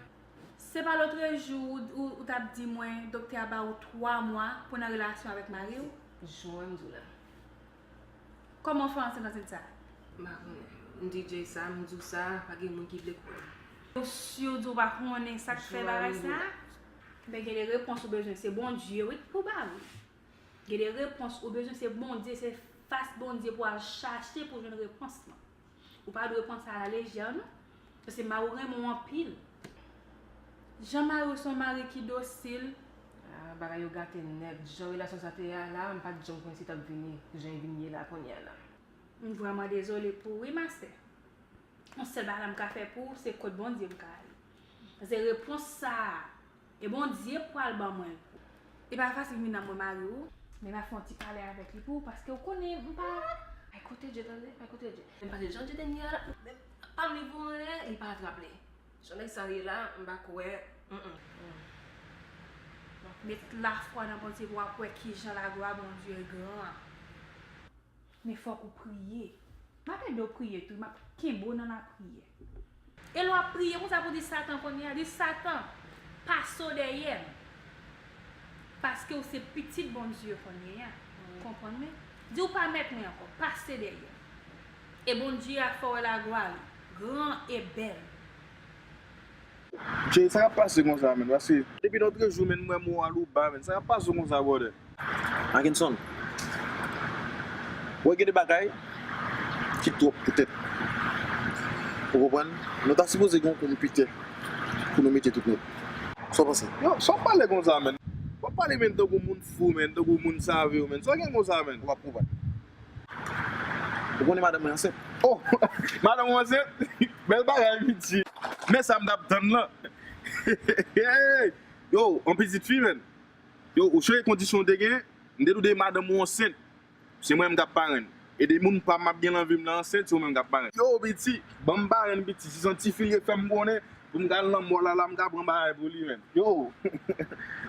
Se pa lòtrejou ou, ou, ou t ap di mwen doktè a ba ou twa mwa pou w nan relasyon avèk mari w? Jwenn m di w la. Kòman w fè ansent ansent sa? M pa konnen. M di Dye sa, m di w sa, pa gen moun ki vle kwè m. Ou si w di w pa konnen sa k fè bagay sa? Men gen de repons ou bezwen, se Bondye wi pou ba ou. Gen de repons ou bezwen, se Bondye, se fas Bondye pou w al chache pou w jwenn repons lan. Ou pa dwe pran sa alalejè non. Paske mari w renmen w anpil. Jan mari w se yon mari ki dosil. Ah, bagay yo gate nèt. Jan relasyon sa te ye a la, m pa t janm konnen si t ap vini jan l vin ye la kounye a la. M vrèman dezole pou ou wi ma sè. Yon sèl bagay la m ka fè pou ou, se kot Bondye m ka ale. Paske repons sa a, e Bondye pral ban mwen l. Li pa fasil vin nan mwen mari w. Men m ap fè yon ti pale avèk li pou ou, paske ou konnen m pa. Ay, kote Dye tande, ay, kote Dye. Men pale jan Dye te nye a la, men pa m li pou anyen, li pa atrap li. Jan nèg sa ye la, m pa kwè. Mm, mm. Met lafwa nan Bondye pou w ap wè kijan laglwa Bondye gran. Men fòk ou priye. M ap ede w priye tou, m ap kenbe w nan lapriyè. E lè w ap priye konsa pou di Satan kounye a, di Satan, pase w dèyè m. Paske w se pitit Bondye kounye a. Konprann mwen? Di w pa mèt mwen ankò, pase dèyè m. E Bondye a fè w wè laglwa li, gran e bèl. Jay, sa k ap pase konsa, menn? Paske depi lòtrejou, menn, m wè mò a Louba, menn. Sa k ap pase konsa, brother? Mackenson, wè gen de bagay ki twòp poutèt. Ou konprann? Nou ta sipoze gen yon konpitè pou nou mete tout nèt. Sa w panse? Yo, sa w pale konsa, menn? W ap pale, menn, tankou moun fou, menn, tankou moun save, menn. Sa w gen konsa, menn? Ou p ap konprann. Ou konnen madanm mwen ansent? Oh, madanm ou ansent? Bèl bagay, piti. Men sa m t ap tann lan. Yo, yon pitit fi, menn. Yo, ou sonje kondisyon w te gen? M te di w de madanm ou ansent. Se mwen menm k ap parenn. E de moun pa m ap gen nan vi m nan ansent, se ou menm k ap parenn. Yo, piti, ban m parenn, piti. Si se yon ti fi l ye, fè m konnen, pou m ka al nan mall la, la, m ka pran bagay pou li, menn. Yo,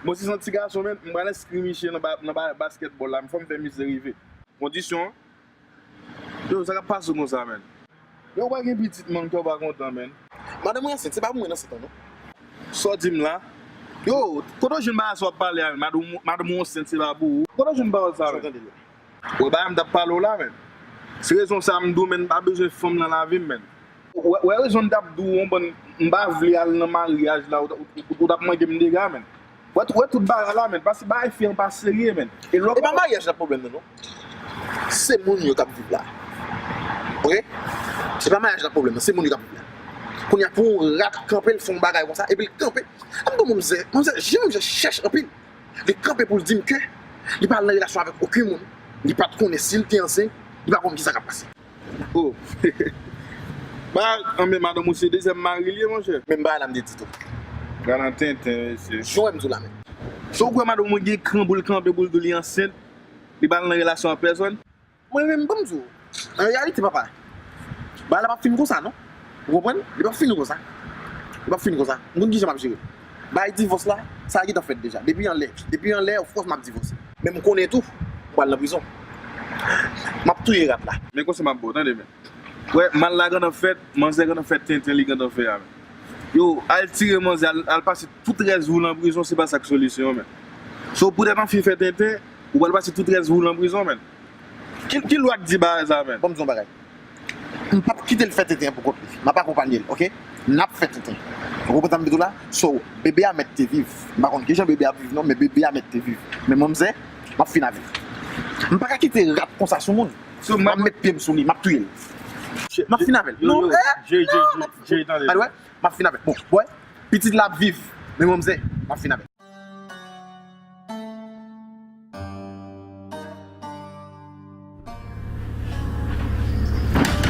bon, si se yon ti gason, menn, m pral enskri misye nan ba, nan ba, basketball la, m fò m fè misye rive. Kondisyon. Yo, sa k ap pase w konsa, menn? Yo, w pa gen pitit, menn, kè w pa kontan, menn. Madanm mwen ansent, se pa pou mwen ansent an, non. Sa w di m la? Yo, kote w jwenn bagay sa w ap pale a, menn? Madanm, madanm ou ansent, se pa pou ou. Kote w jwenn pawòl sa, menn? Sa w tande la? Wè bagay m t ap pale w la, menn. Se rezon sa m di w, menn, m pa bezwen fanm nan lavi m, menn. Wè, wè rezon m t ap di w, yon bann, m pa vle al nan maryaj la, ou, ou, ou, ou t ap manje m dega, menn. Wè, wè tout bagay la, menn. Paske bagay fi an pa serye, menn. E lè w... E pa maryaj la pwoblèm nan, non. Se moun yo k ap viv la. Oke? Se pa maryaj la pwoblèm nan, se moun yo k ap viv la. Kounye a, pou yon rat kanpe, l fè yon bagay konsa, epi l kanpe. An bon, manzè, manzè, jan manzè chèch anpil. Li kanpe pou l di m ke li pa al nan relasyon avèk okenn moun. Li pa t konnen si l te ansent, li pa konn kisa k ap pase. Oh. Ba, anben madanm ou se dezyèm mari l ye, monchè. Menm bagay la m te di tou. Pral nan tenten, mesye. Jan w wè m di w la menm. So ou kwè madanm ou gen kran pou l kanpe pou l di w li ansent, li pa al nan relasyon ak pèsòn? Mwen menm, ban m di w. An reyalite, papa, bagay la p ap fin konsa, non. Ou konprann? Li p ap fini konsa. Li p ap fini konsa. M konn kijan m ap jere l. Bagay divòs la, sa gentan fèt deja. Depi anlè, depi anlè, of course, m ap divòse. Men m konnen tou, m pral nan prizon. M ap touye rat la. Men konsèy m ap ba w, tande, men. Wè, mal la gentan fèt, manzè gentan fè tenten li gentan fè a, men. Yo, al tire manzè, al, al pase tout rès vi w nan prizon, se pa sa k solisyon an, men. So, poutèt yon fi fè tenten, ou pral pase tout rès vi w nan prizon, men. Ki, ki lwa k di bagay sa, men? Ban m di w yon bagay. M p ap kite l fè tenten an pou kont li. M ap akonpanye l, oke? N ap fè tenten. Ou konprann sa m di w la? So, bebe a mèt te viv. M pa konn kijan bebe a ap viv non, men bebe a mèt te viv. Men manzè, m ap fin avè l. M pa ka kite rat konsa sou moun. So, m ap met pye m sou li, m ap touye l. M ap fin avè l. Non, eh, Jay, Jay, non, Jay, m ap, Jay, tande. By the way, m ap fin avè l. Bon, bòy, pitit la ap viv. Men manzè, m ap fin avè l.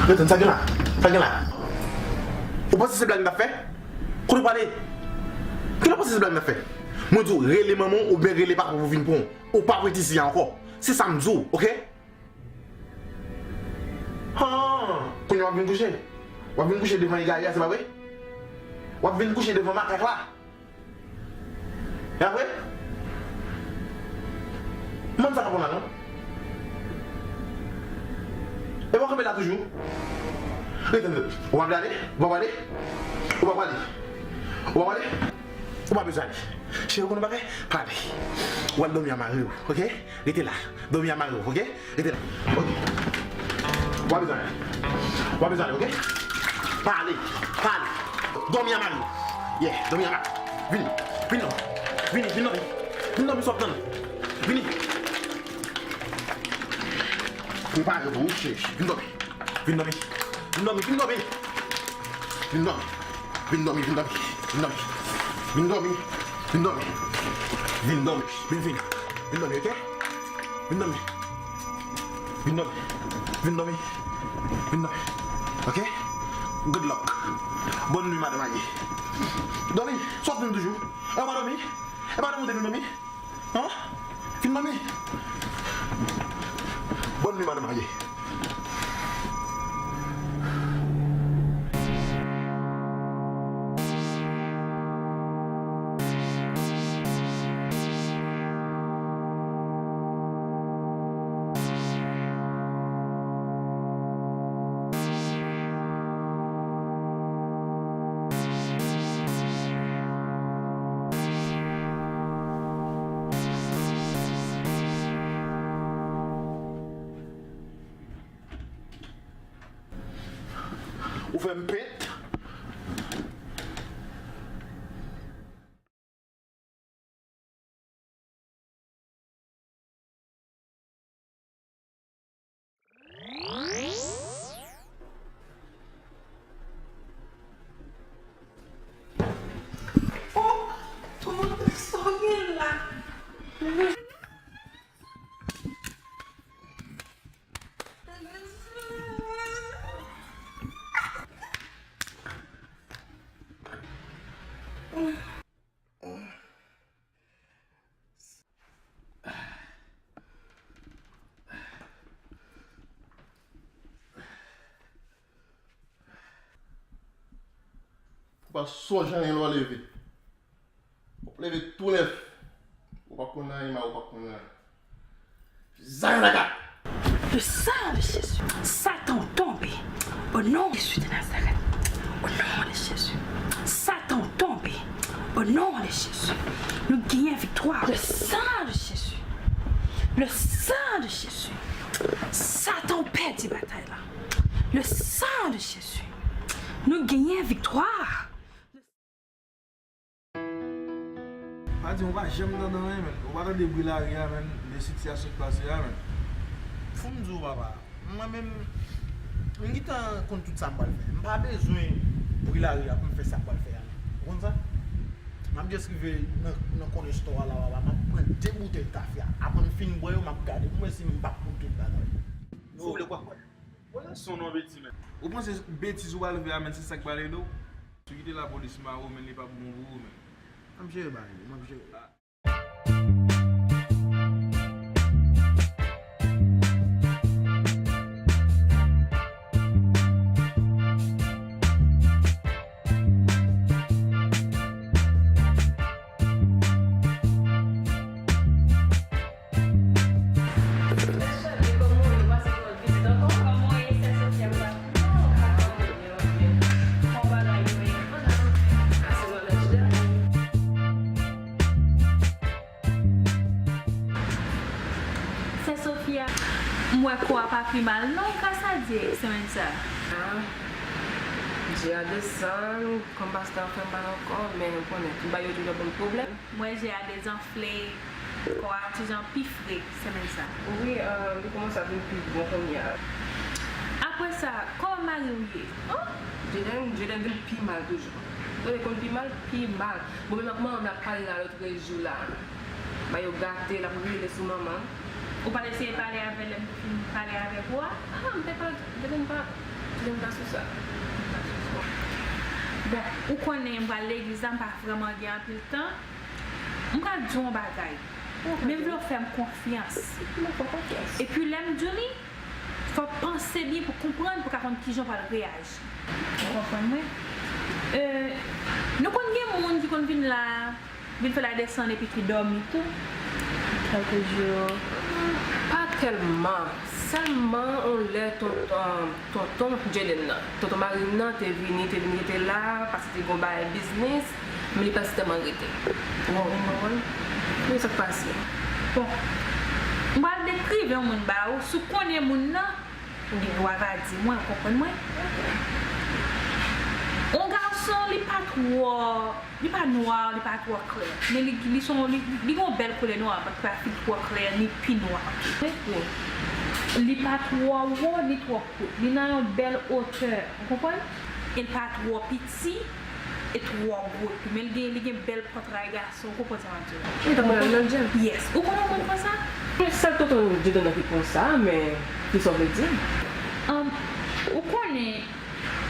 Yo, tande sa gen la? Sa gen la? Ou panse se blag n ap fè? Kote w prale? Kilè w panse se blag n ap fè? Mwen di w, rele manman w oubyen rele papa w pou vin pran w. Ou p ap ret isi a ankò. Se sa m di w, oke? Han! Kounye a w ap vin kouche? W ap vin kouche devan egare a, se pa vre? W ap vin kouche devan makak la? E apre? Mann sa pa konn la non. E w kanpe la toujou? Rete, rete. Ou pa vle ale? Ou pa prale? Ou pa prale? Ou pa prale? Ou pa bezwen ale. Cheri, ou konn bagay? Pa ale. W al dòmi a mari w, oke? Rete la. Dòmi a mari w, oke? Rete la. Oke. W pa bezwen ale. W pa bezwen ale, oke? Pa ale. Pa ale. Dòmi a mari w. Yeah, dòmi a mari w. Vini. Vin non. Vini, vin dòmi. Vin dòmi, sa w ap tann. Vini. Prepare pou w, cheri. Vin dòmi. Vin dòmi. Vin dòmi, vin dòmi. Vin dòmi. Vin dòmi, vin dòmi. Vin dòmi. Vin dòmi. Vin dòmi. Vin dòmi. Vin, vin. Vin dòmi, oke? Vin dòmi. Vin dòmi. Vin dòmi. Vin dòmi. Oke? Good luck. Bòn nwi, madan marye. Dòmi, sa w ap tann toujou? E w pa dòmi? E pa dòmi w te vin dòmi? An? Vin dòmi. Bòn nwi, madan marye. Ou fè m pent. Oh, tonton, sa w gen la? Ou pa sonje anyen lè w leve. W ap leve tou nèf. Ou pa konn anyen, mari w pa konn anyen. Zayon lakat! Le sang de Jésus. Satan tonbe. Au nom de Jésus de Nazareth. Au nom de Jésus. Satan tonbe. Au nom de Jésus. Nou genyen viktwa. Le sang de Jésus. Le sang de Jésus. Satan ou pèdi batay la. Le sang de Jésus. Nou genyen viktwa. Pa di, ou pa janm tande anyen, menn. Ou pa tande bri lari a, menn, de sitiyasyon k pase a, menn. Fò m di w, papa, mwen menm, m gentan konn tout sa m pral fè. M pa bezwen bri lari a pou m fè sa m pral fè a, menn. Ou konn sa? M ap just rive nan, nan kònè store a la, papa, m ap pran de boutèy kafe a. Apre m fin bwè yo, m ap gade pou m wè si m p ap pran tout bagay. Si w vle, w a kwè. Wè, se yon non betiz, menn. Ou panse betiz ou pral fè a, menn, se sa k pral ede w? Si w kite lapolis mare w, menn, li p ap bon pou ou, menn. M ap jere bagay yo, m ap jere. Sè Sofia, m wè kò a pa pi mal non, gras a Dye, semèn sa. Ah, Dye a desann, kòm pastè an fè mal ankò, men ou konnen, tout bagay yo toujou ap ban m pwoblèm. M wè je a dezanfle, kò a ti jan pi fre semèn sa. Wi, ah, li kòmanse ap vin pi bon kounye a. Apre sa, kòman mari w ye? Oh, Jaden, Jaden vin pi mal toujou. Tande konn pi mal, pi mal. Bon, menm ak manman m, l ap pale la lòt jou la. Ba yo gate, l ap rele sou manman. Ou pa t eseye pale avè l lè m te fin pale avèk ou a? Ah, m te pale, m te fin pa, m te fin pa sou sa. Bon, ou konnen m pral legliz la, m pa vrèman gen anpil tan. M pral di w yon bagay. Men m vle w fè m konfyans. Epi lè m di w li, fò w panse byen pou w konprann, pou w ka konn kijan w pral reyaji. Ou konprann mwen? Euh, nou konn gen moun ki konn vin la, vin fè la desann epi ki dòmi tou. Kèlke jou. Pa tèlman. Sèlman yon lè ton, ton, tonton Jaden nan, tonton mari m nan te vini, te vin rete la, paske te gon bagay biznis, men li pa t tèlman rete. Ou konprann? Men sa k pase. Bon, m pral dekrive yon moun ba ou, si w konnen moun nan, ou gen dwa va di mwen, ou konprann mwen? Yon gason, li pa twò, li pa nwa, li pa twò klè. Men li, li son, li, li gen yon bèl koulè nwa, pa, pa fi twò klè, ni pi nwa. Wi. Li pa twò wo, ni twò kout. Li nan yon bèl otè, ou konprann? E li pa twò piti, e twò gwo tou. Men li gen, li gen bèl pòtray gason, ou konprann sa m ap di w? Li ta pral nan djèl. Yes. Ou konnen yon moun konsa? Sèl tonton Jaden nan ki konsa, men kisa w vle di? Um, ou konnen,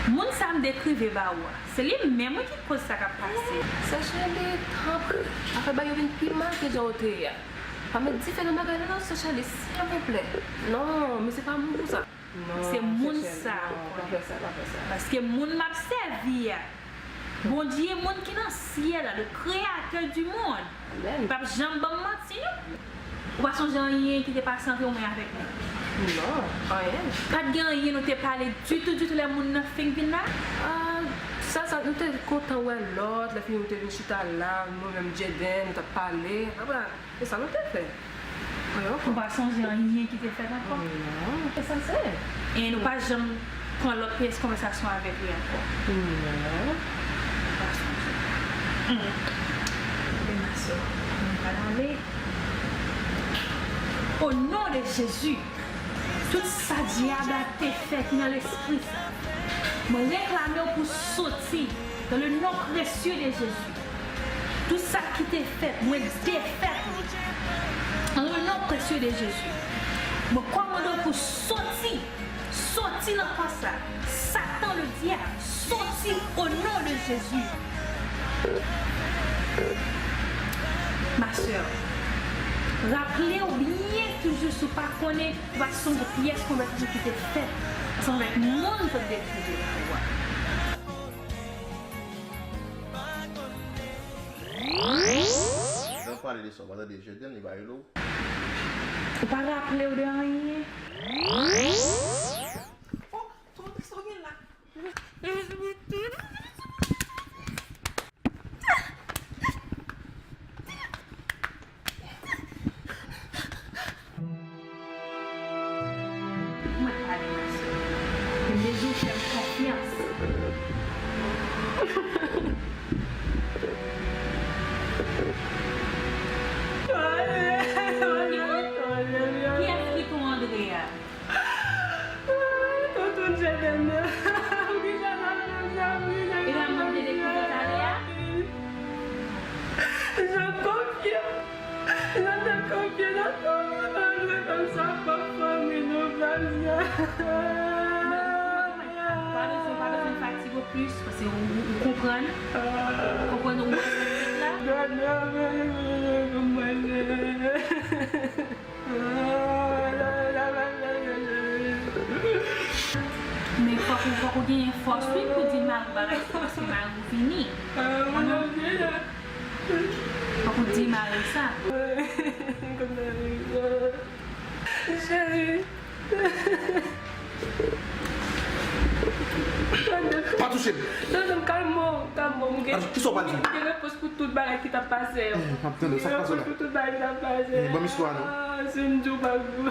moun sa m dekrive ba ou a, se li menm wi ki koz sa k ap pase. Sè Shirley, tanpri, pa fè bagay yo vin pi mal ke jan yo te ye a. Pa met dife nan bagay la non, sè Shirley, silvouplè. Non, men se pa moun konsa. Non, se moun sa, non, pa fè sa, pa fè sa. Paske moun m ap sèvi a, Bondye, moun ki nan syèl la, le créateur du monde, amèn, p ap janm ban m manti non. Ou pa sonje anyen ki te pase ant ou menm avèk li? Non, anyen. Pa t gen anyen nou te pale ditou, ditou lè moun nan fin vin la? Ah, sa, sa, nou te kontan wè lòt, lè fini nou te vin chita la, nou menm Jaden, nou t ap pale. Apa, se sa nou te fè. Anyen ankò. Ou pa sonje anyen ki te fèt ankò? Non. E sa se. E nou pa janm pran lòt pyès konvèsasyon avèk li ankò. Non. Ou pa sonje. Hmm. Ebyen, ma sè, nou pral ale. O non de Jezi, tout sa dyab la te fè ki nan lespri sa, mwen reklame w pou soti dans le nom précieux de Jésus. Tout sa ki te fèt, mwen defèt li. Dans le nom précieux de Jésus. Mwen kòmande w pou soti. Soti nan kò sa. Satan le dyab, soti o non de Jezi. Ma sè, raple w byen toujou si w pa konnen, ou pa sonje pyès konvèsasyon ki te fèt ansanm avèk moun sot dekrive la ou a. Lè w pale de sa, w pa tande Jaden, li pa rele w? Ou pa raple w de anyen? Oh, tonton, sa w gen la? Mwen pale, ma sè. Men Jezi fè m konfyans. Kiyès ki ton Andre a? Tonton Jaden nan. Ou gentan nan menm jan, ou gentan nan menm jan. E la mwen te dekri talè a? Jan konfye. Jan te konfye nan tonton Andre, fè m sa pa fanmi nou, Bondye. Pa bezwen, pa bezwen fatige w plis, paske ou, ou, ou konprann. Ou konprann ou wè sa k fèt la. Gade, gade, gade, gade, gade. Men fòk ou, fòk ou genyen fòs wi pou di mari w bagay sa, paske mari w vini. Fòk ou di mari w sa. Cheri. Pa touche m. Non, non, kalme w, kalme w. M gen, kisa w pral di? M gen repons pou tout bagay ki t ap pase yo. Eh, m ap tande, sa k pase la? M gen repons pou tout bagay ki t ap pase. Eh, ban m istwa a non. Ah, si m di w pa gou.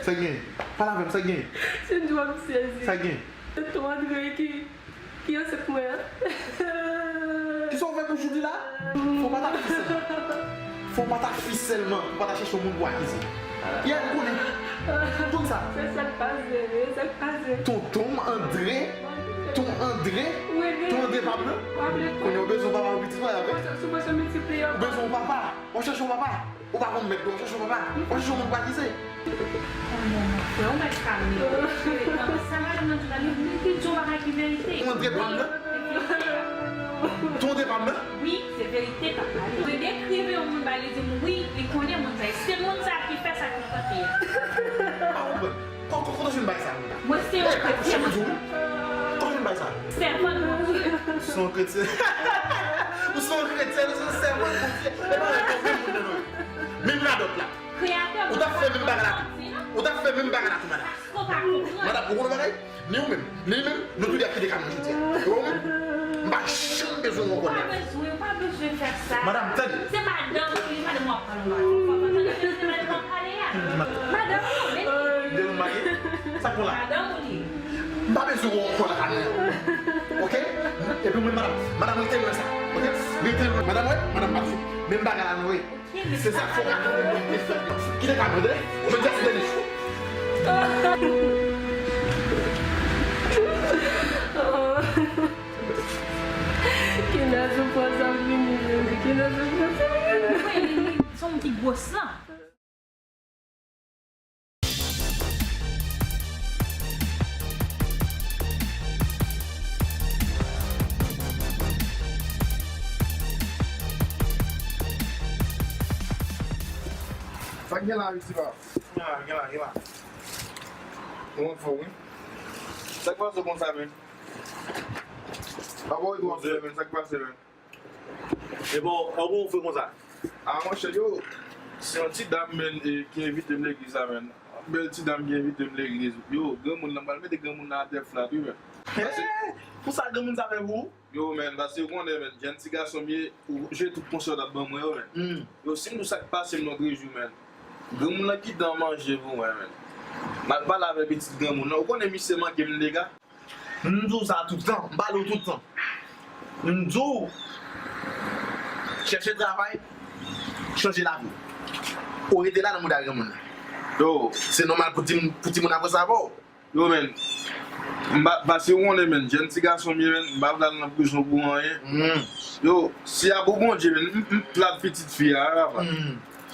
Sa k gen? Pale avè m, sa k gen? Si m di w, w ap sezi. Sa k gen? Se tonton Andre ki, ki ansent mwen an. Kisa w fè pou Julie la? Fò w pa ta fi sèlman. Fò w pa ta fi sèlman, pou w pa ta chèche yon moun pou akize. Yeah, m konnen. Tout sa. Se sa k pase, se sa k pase. Tonton m Andre, ton Andre, ton Andre pa blan. Kounye a w bezwen yon papa pou pitit mwen avè. Ou bezwen yon papa. W ap chèche yon papa. Ou pa konn mèt ou, w ap chèche yon papa. W ap chèche yon moun pou akize. Kòman mon frè, ou mèt kalme w. Cheri, sa madanm nan di w la, li, li, li di yon bagay ki verite. Ou antre pran m nan? Tonde pa m nan? Wi, se verite k ap pale. Mwen dekrive yon moun ba li di m wi, li konnen moun sa. Se moun sa ki fè sa k nan tante a. Pa konprann. Kò-, kò-, kote w jwenn bagay sa a? Mwen se yon kretyen. Kote w jwenn bagay sa a? Sèvant Bondye. Ou se yon kretyen. Ou se yon kretyen, ou se yon sèvant Bondye. E pa yon moun nan nou. Menm radòt la. Kreyatè. Ou t ap fè menm bagay la tou. Ou t ap fè menm bagay la tou, madanm. Paske w pa konprann. Madanm, ou konn bagay? Ni ou menm, ni li menm, nou tou de ap kite kay mwen jodi a. E ou menm? M pa janm bezwen wè w kò la. Ou pa bezwen, ou pa bezwen fè sa. Madanm, tande. Se madanm ou ye, madanm w ap pale la. Ou pa tande se madanm w ap pale a. Madanm ou, men li. De nou maye? Sa k pran la? Madanm ou li. M pa bezwen wè w kò la, non. Oke? Epi ou menm, madanm, madanm, rete lwen sa. Oke? Rete lwen. Madanm, wè? Madanm, pa sou. Menm bagay la, nou, wè. Se sa k fè w ka tande mwen te fè. Kite kay mwen, tande? Mwen just finish. Kilè soufrans ap vini, Jezi? Kilè soufrans ap vini? Mwen, li, li, se yon moun ki gwo san. Sa k gen la, Alex, la? Gen la, gen la, gen la. Ou anfòm, wi. Sa k pase konsa, menn? Papa, ou anfòm, menn. Sa k pase, menn? E bon, ou bon, ou fè konsa? A, monchè, yo, se yon ti dam, menn, e, ki envite m legliz la, menn. Bèl ti dam ki envite m legliz. Yo, granmoun nan, m pral mete granmoun nan atè flat, wi, menn. Paske pou sa granmoun sa fè pou ou? Yo, menn, paske ou konnen, menn, jèn ti gason m ye, ou jwe tout konsèy w t ap ban mwen yo, menn. Yo, si m di w sa k pase m lòtrejou, menn. Granmoun nan kite an manje pou mwen, menn. M al pale avèk pitit granmoun nan. Ou konnen misye manke m dega. M di w sa toutan, m pale w toutan. M di w, chèche travay, chanje lavi w. Ou rete la nan mouda granmoun nan. Yo, se nòmal pou ti, pou timoun ap fè sa avè w. Yo, menn, m pa, paske ou konnen, menn, jèn ti gason m ye, menn, m pa vle al nan prizon pou anyen. Yo, si a pou Bondye, menn, m, m plat pitit fi a, wi, papa.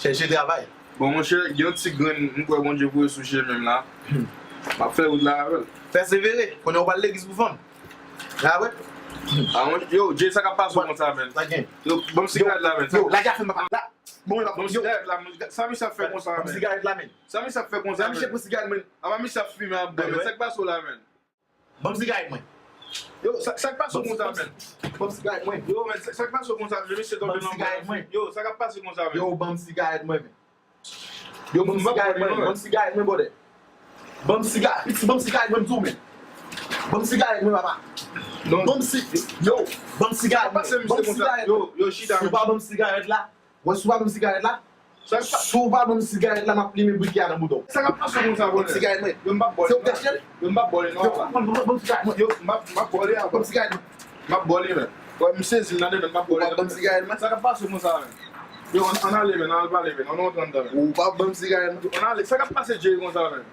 Chèche travay. Bon, monchè, gen yon ti grenn, m kwè Bondye voye sou chemen m la. M ap fè wout la avè l. Pèsevere, konnen w pral legliz pou fanm. Rawèt. A, monchè, yo, Jay, sa k ap pase w konsa, menn? Yo, ban m sigarèt la, menn. Yo, lage afè m, papa. La, bon, bon, sigarèt la, menn. Sa misye ap fè konsa, menn? Ban m sigarèt la, menn. Sa misye ap fè konsa, menn? Sa misye pran sigarèt, menn. Apa misye ap fimen ap bwè, menn? Sa k pase w la, menn? Ban m sigarèt mwen. Yo, sa, sa k pase w konsa, menn? Ban m sigarèt mwen. Yo, menn, sa, sa k pase w konsa, menn? Mesye tonbe nan bwè. Yo, sa k ap pase konsa, menn? Yo, ban m sigarèt mwen, menn. Yo, ban m sigarèt mwen, ban m sigarèt mwen, bòdè. Ban m siga, pitit, ban m sigarèt mwen, m di w, menn. Ban m sigarèt mwen, papa. Ban m si, yo, ban m sigarèt mwen. Ban m sigarèt mwen. Yo, yo, chita, menn. Si w pa ban m sigarèt la, wè, si w pa ban m sigarèt la, si w pa ban m sigarèt la, m ap limen brikè a nan bouda w. Sa k ap pase konsa, bòdè? Ban m sigarèt mwen. Yo, m p ap bò li, non. Se w k te chèche l? Yo, m p ap bò li, non, papa. Yo, ban m, ban m, ban m sigarèt mwen. Yo, m p ap, m p ap bò li, papa. Ban m sigarèt mwen. M ap bò li, menn. Wè, m sezi l, tande, menn, m ap bò li. Ou p ap ban m sigarèt mwen? Sa k ap pase konsa, menn? Yo, ann, ann ale, menn, ann al pale, menn, ann rantre anndan, menn. Ou p ap ban m sigarèt mwen? Ann ale, sa k ap pase Jay konsa, menn?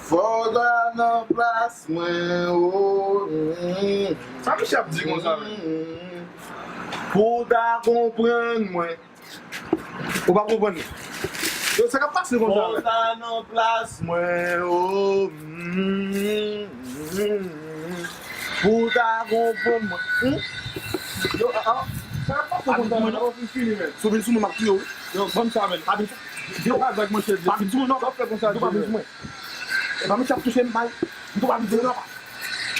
Fò w ta nan plas mwen, o, mm. Sa misye ap di konsa, menn? Pou w ta konprann mwen. Ou pa konprann. Yo, sa k ap pase konsa, menn? Fò w ta nan plas mwen, o, mm. Pou w ta konprann mwen. Yo, a, a. Sa k ap pase konsa, menn? Ou fin fini, menn. Si w vin sou mwen, m ap touye w, wi. Yo, ban m sa, menn. Pa vin sou, yo, pa vin sou mwen, non. Sa w fè konsa, yo, pa vin sou mwen. E pa misye ap touche m, bay. M tou pa vin sou mwen, non.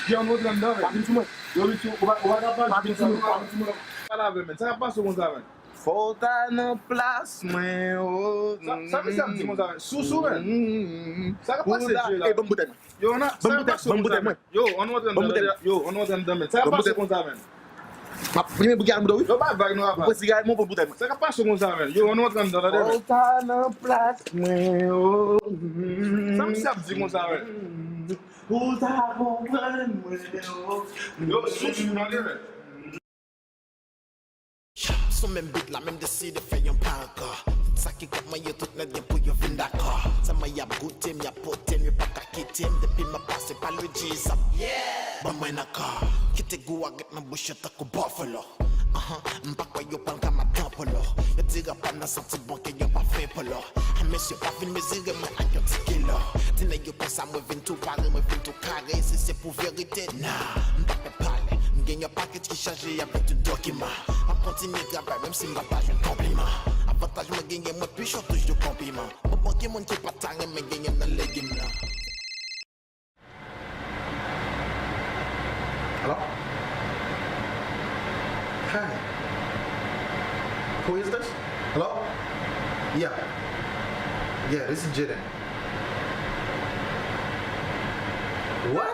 Yo, ann rantre anndan, menn. Pa vin sou mwen. Yo, misye, ou pa, ou pa ka pale konsa, non. Pa vin sou mwen, non. Pale avè m, menn. Sa k ap pase konsa, menn? Fò w ta nan plas mwen, o. Sa, sa misye ap di konsa, menn? Sousou, menn. Sa k ap pase, Jay, la? E, ban m boutèy mwen. Yo, ann, sa k ap pase konsa, menn? Yo, ann rantre anndan, tande. Yo, ann rantre anndan, menn. Sa k ap pase konsa, menn? M ap limen brikè a nan bouda w, wi. Yo, pa vag, non, papa. Ou pran sigarèt mwen, ou pran boutèy mwen. Sa k ap pase konsa, menn? Yo, ann rantre anndan, tande, menn. Fò w ta nan plas mwen, o. Sa misye ap di konsa, menn? Pou w ta konprann mwen, o. Yo, sousou, tande, menn. Sou menm bit la, men m deside fè yon pa ankò. Tout sa ki kont mwen yo, tout nèt gen pou yo vin dakò. Sèlman y ap goute m, y ap pote m, yo pa ka kite m. Depi m ap pase pa Luigi, sa, yeah, ban mwen ankò. Kite gou a ret nan bouch yo tankou buffalo. Ahan, m pa kwè yo pral ka madan polo. Yo di rap pa nan santi bon ke yon pafen polo. A mesye pa vin mezire mwen ak yon ti kilo. Di nèg yo konsa mwen vin tou pare, mwen vin tou kare. Si se pou verite, nah, m pa pè pale. M Gen yon pakèt ki chaje avèk tout dokiman. M ap kontinye travay menm si m pa ta jwenn konpliman. Avantaj mwen genyen, mwen pi cho toujou konpliman. Bon, bon, gen moun ki pa ta renmen genyen m nan legim nan. Hello? Hi. Who is this? Hello? Yeah. Yeah, this is Jaden. What?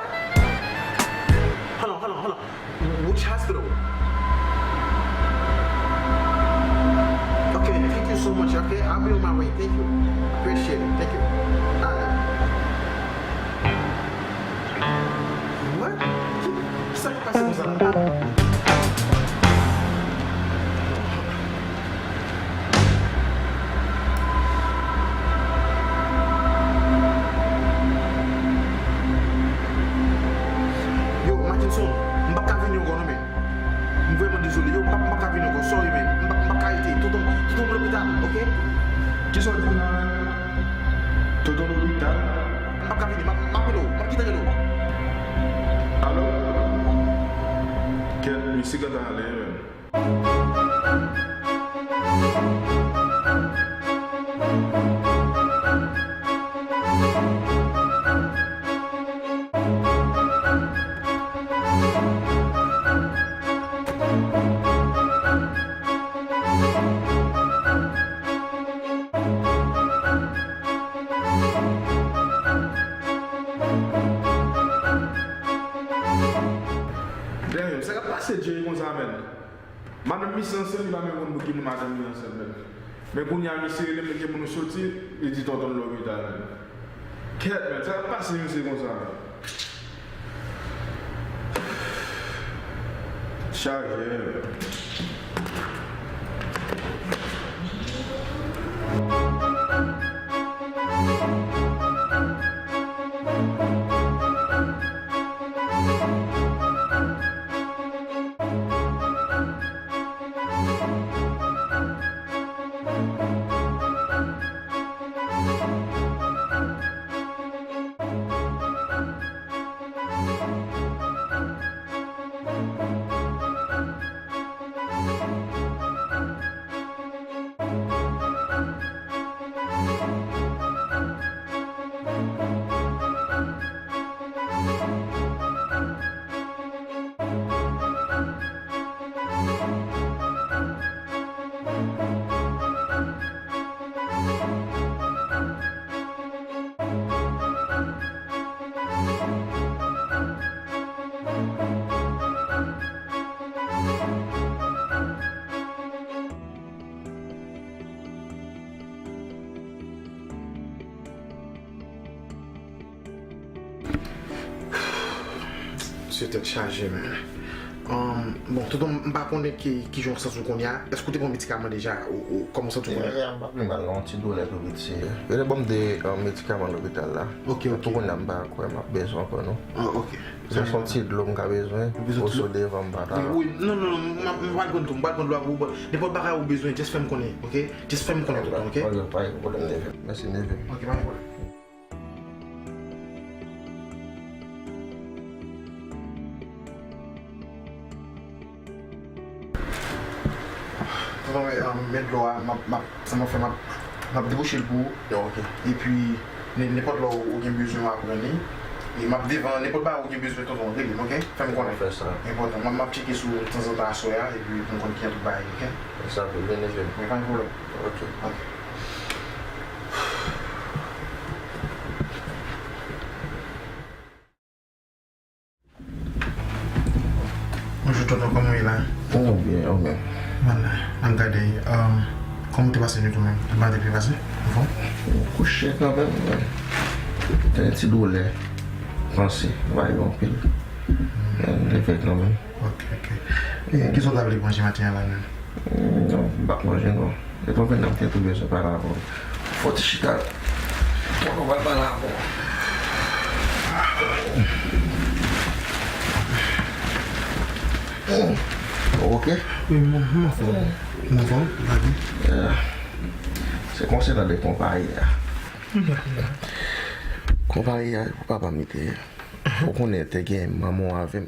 Hold on, hold on, hold on. Which hospital? Okay, thank you so much, okay? I'll be on my way. Thank you. Appreciate it. Thank you. Alright. What? Sa k pase konsa la? Yo, Mackenson, m p ap ka vini ankò non, men. M vrèman dezole, yo, m p ap, m p ap ka vini ankò. Sorry, man. M p ap, m p ap ka rete. Tonton, tonton lopital, oke? Kisa w di m nan, man? Tonton lopital? M p ap ka vini. M ap, m ap rele w. M ap gentan rele w. Alo? Kèt, misye gentan ale, man. Damn, sa k ap pase Jerry konsa, man? Madanm misye ansent, li pa menm konn pou ki moun madanm li ansent menm. Men kounye a misye rele m, li di moun ou soti, li di tonton l lopital menm. Kèt, man, sa k ap pase misye konsa, man? Chaje, man. Se tèt chaje, man. Um, bon, tonton, m pa konnen ki, kijan w santi w kounye a. Èske w te pran medikaman deja? Ou, ou, kòman w santi w kounye a? Yeah, m pa pi mal, non, ti doulè tou piti. Yo te ban m de, um, medikaman lopital la. Ok, ok. Pou kounye a, m pa kwè m ap bezwen ankò, non. Ah, ok. Se yon ti dlo m ka bezwen. Ou bezwen ti dlo? Oso devan m pa ta. Wi, wi. Non, non, non, m, m, m pral pran tou, m pral pran dlo a pou ou. Nenpòt bagay ou bezwen, just fè m konnen, ok? Just fè m konnen tonton, ok? Pa gen, pa gen pwoblèm, neve. Mèsi, neve. Ok, pa gen pwoblèm. Tonton, men, um, men dlo a, m ap, m ap, sa m ap fè, m ap, m ap debouche l pou ou. Ok. Epi, nen-, nenpòt lè w, ou gen bezwen, w ap pran li. E m ap devan, nenpòt bagay ou gen bezwen, tonton, rele m, ok? Fè m konnen. Fè sa. Enpòtan. Mwen, m ap tcheke sou ou tanzantan aswè a, epi pou m konn kijan tout bagay ye, ok? Fè sa pou mwen, neve. Wi, pa gen pwoblèm. Ok. Ok. Bonjou tonton, kòman w ye la? Mwen byen, ou menm? Mwen la, n ap gade, um, kòman w te pase nwit ou menm? Tout bagay te byen pase? Anfòm? Mwen kouche kanmenm, men. Te gen ti doulè. Panse, va yo anpil. Men, leve kanmenm. Ok, ok. E, kisa w ta vle manje maten an la menm? Non, m p ap manje non. Depi w vin la, m te tou bezwen pale avè w. Fò ti chita. Fò nou pral pale avè w. Ou oke? Wi, m, m anfòm. M anfòm, pa di. Yeah. Se konsènan de konpayi a. Konpayi a, pou papa m li te ye. Ou konnen, te gen manman w avè m.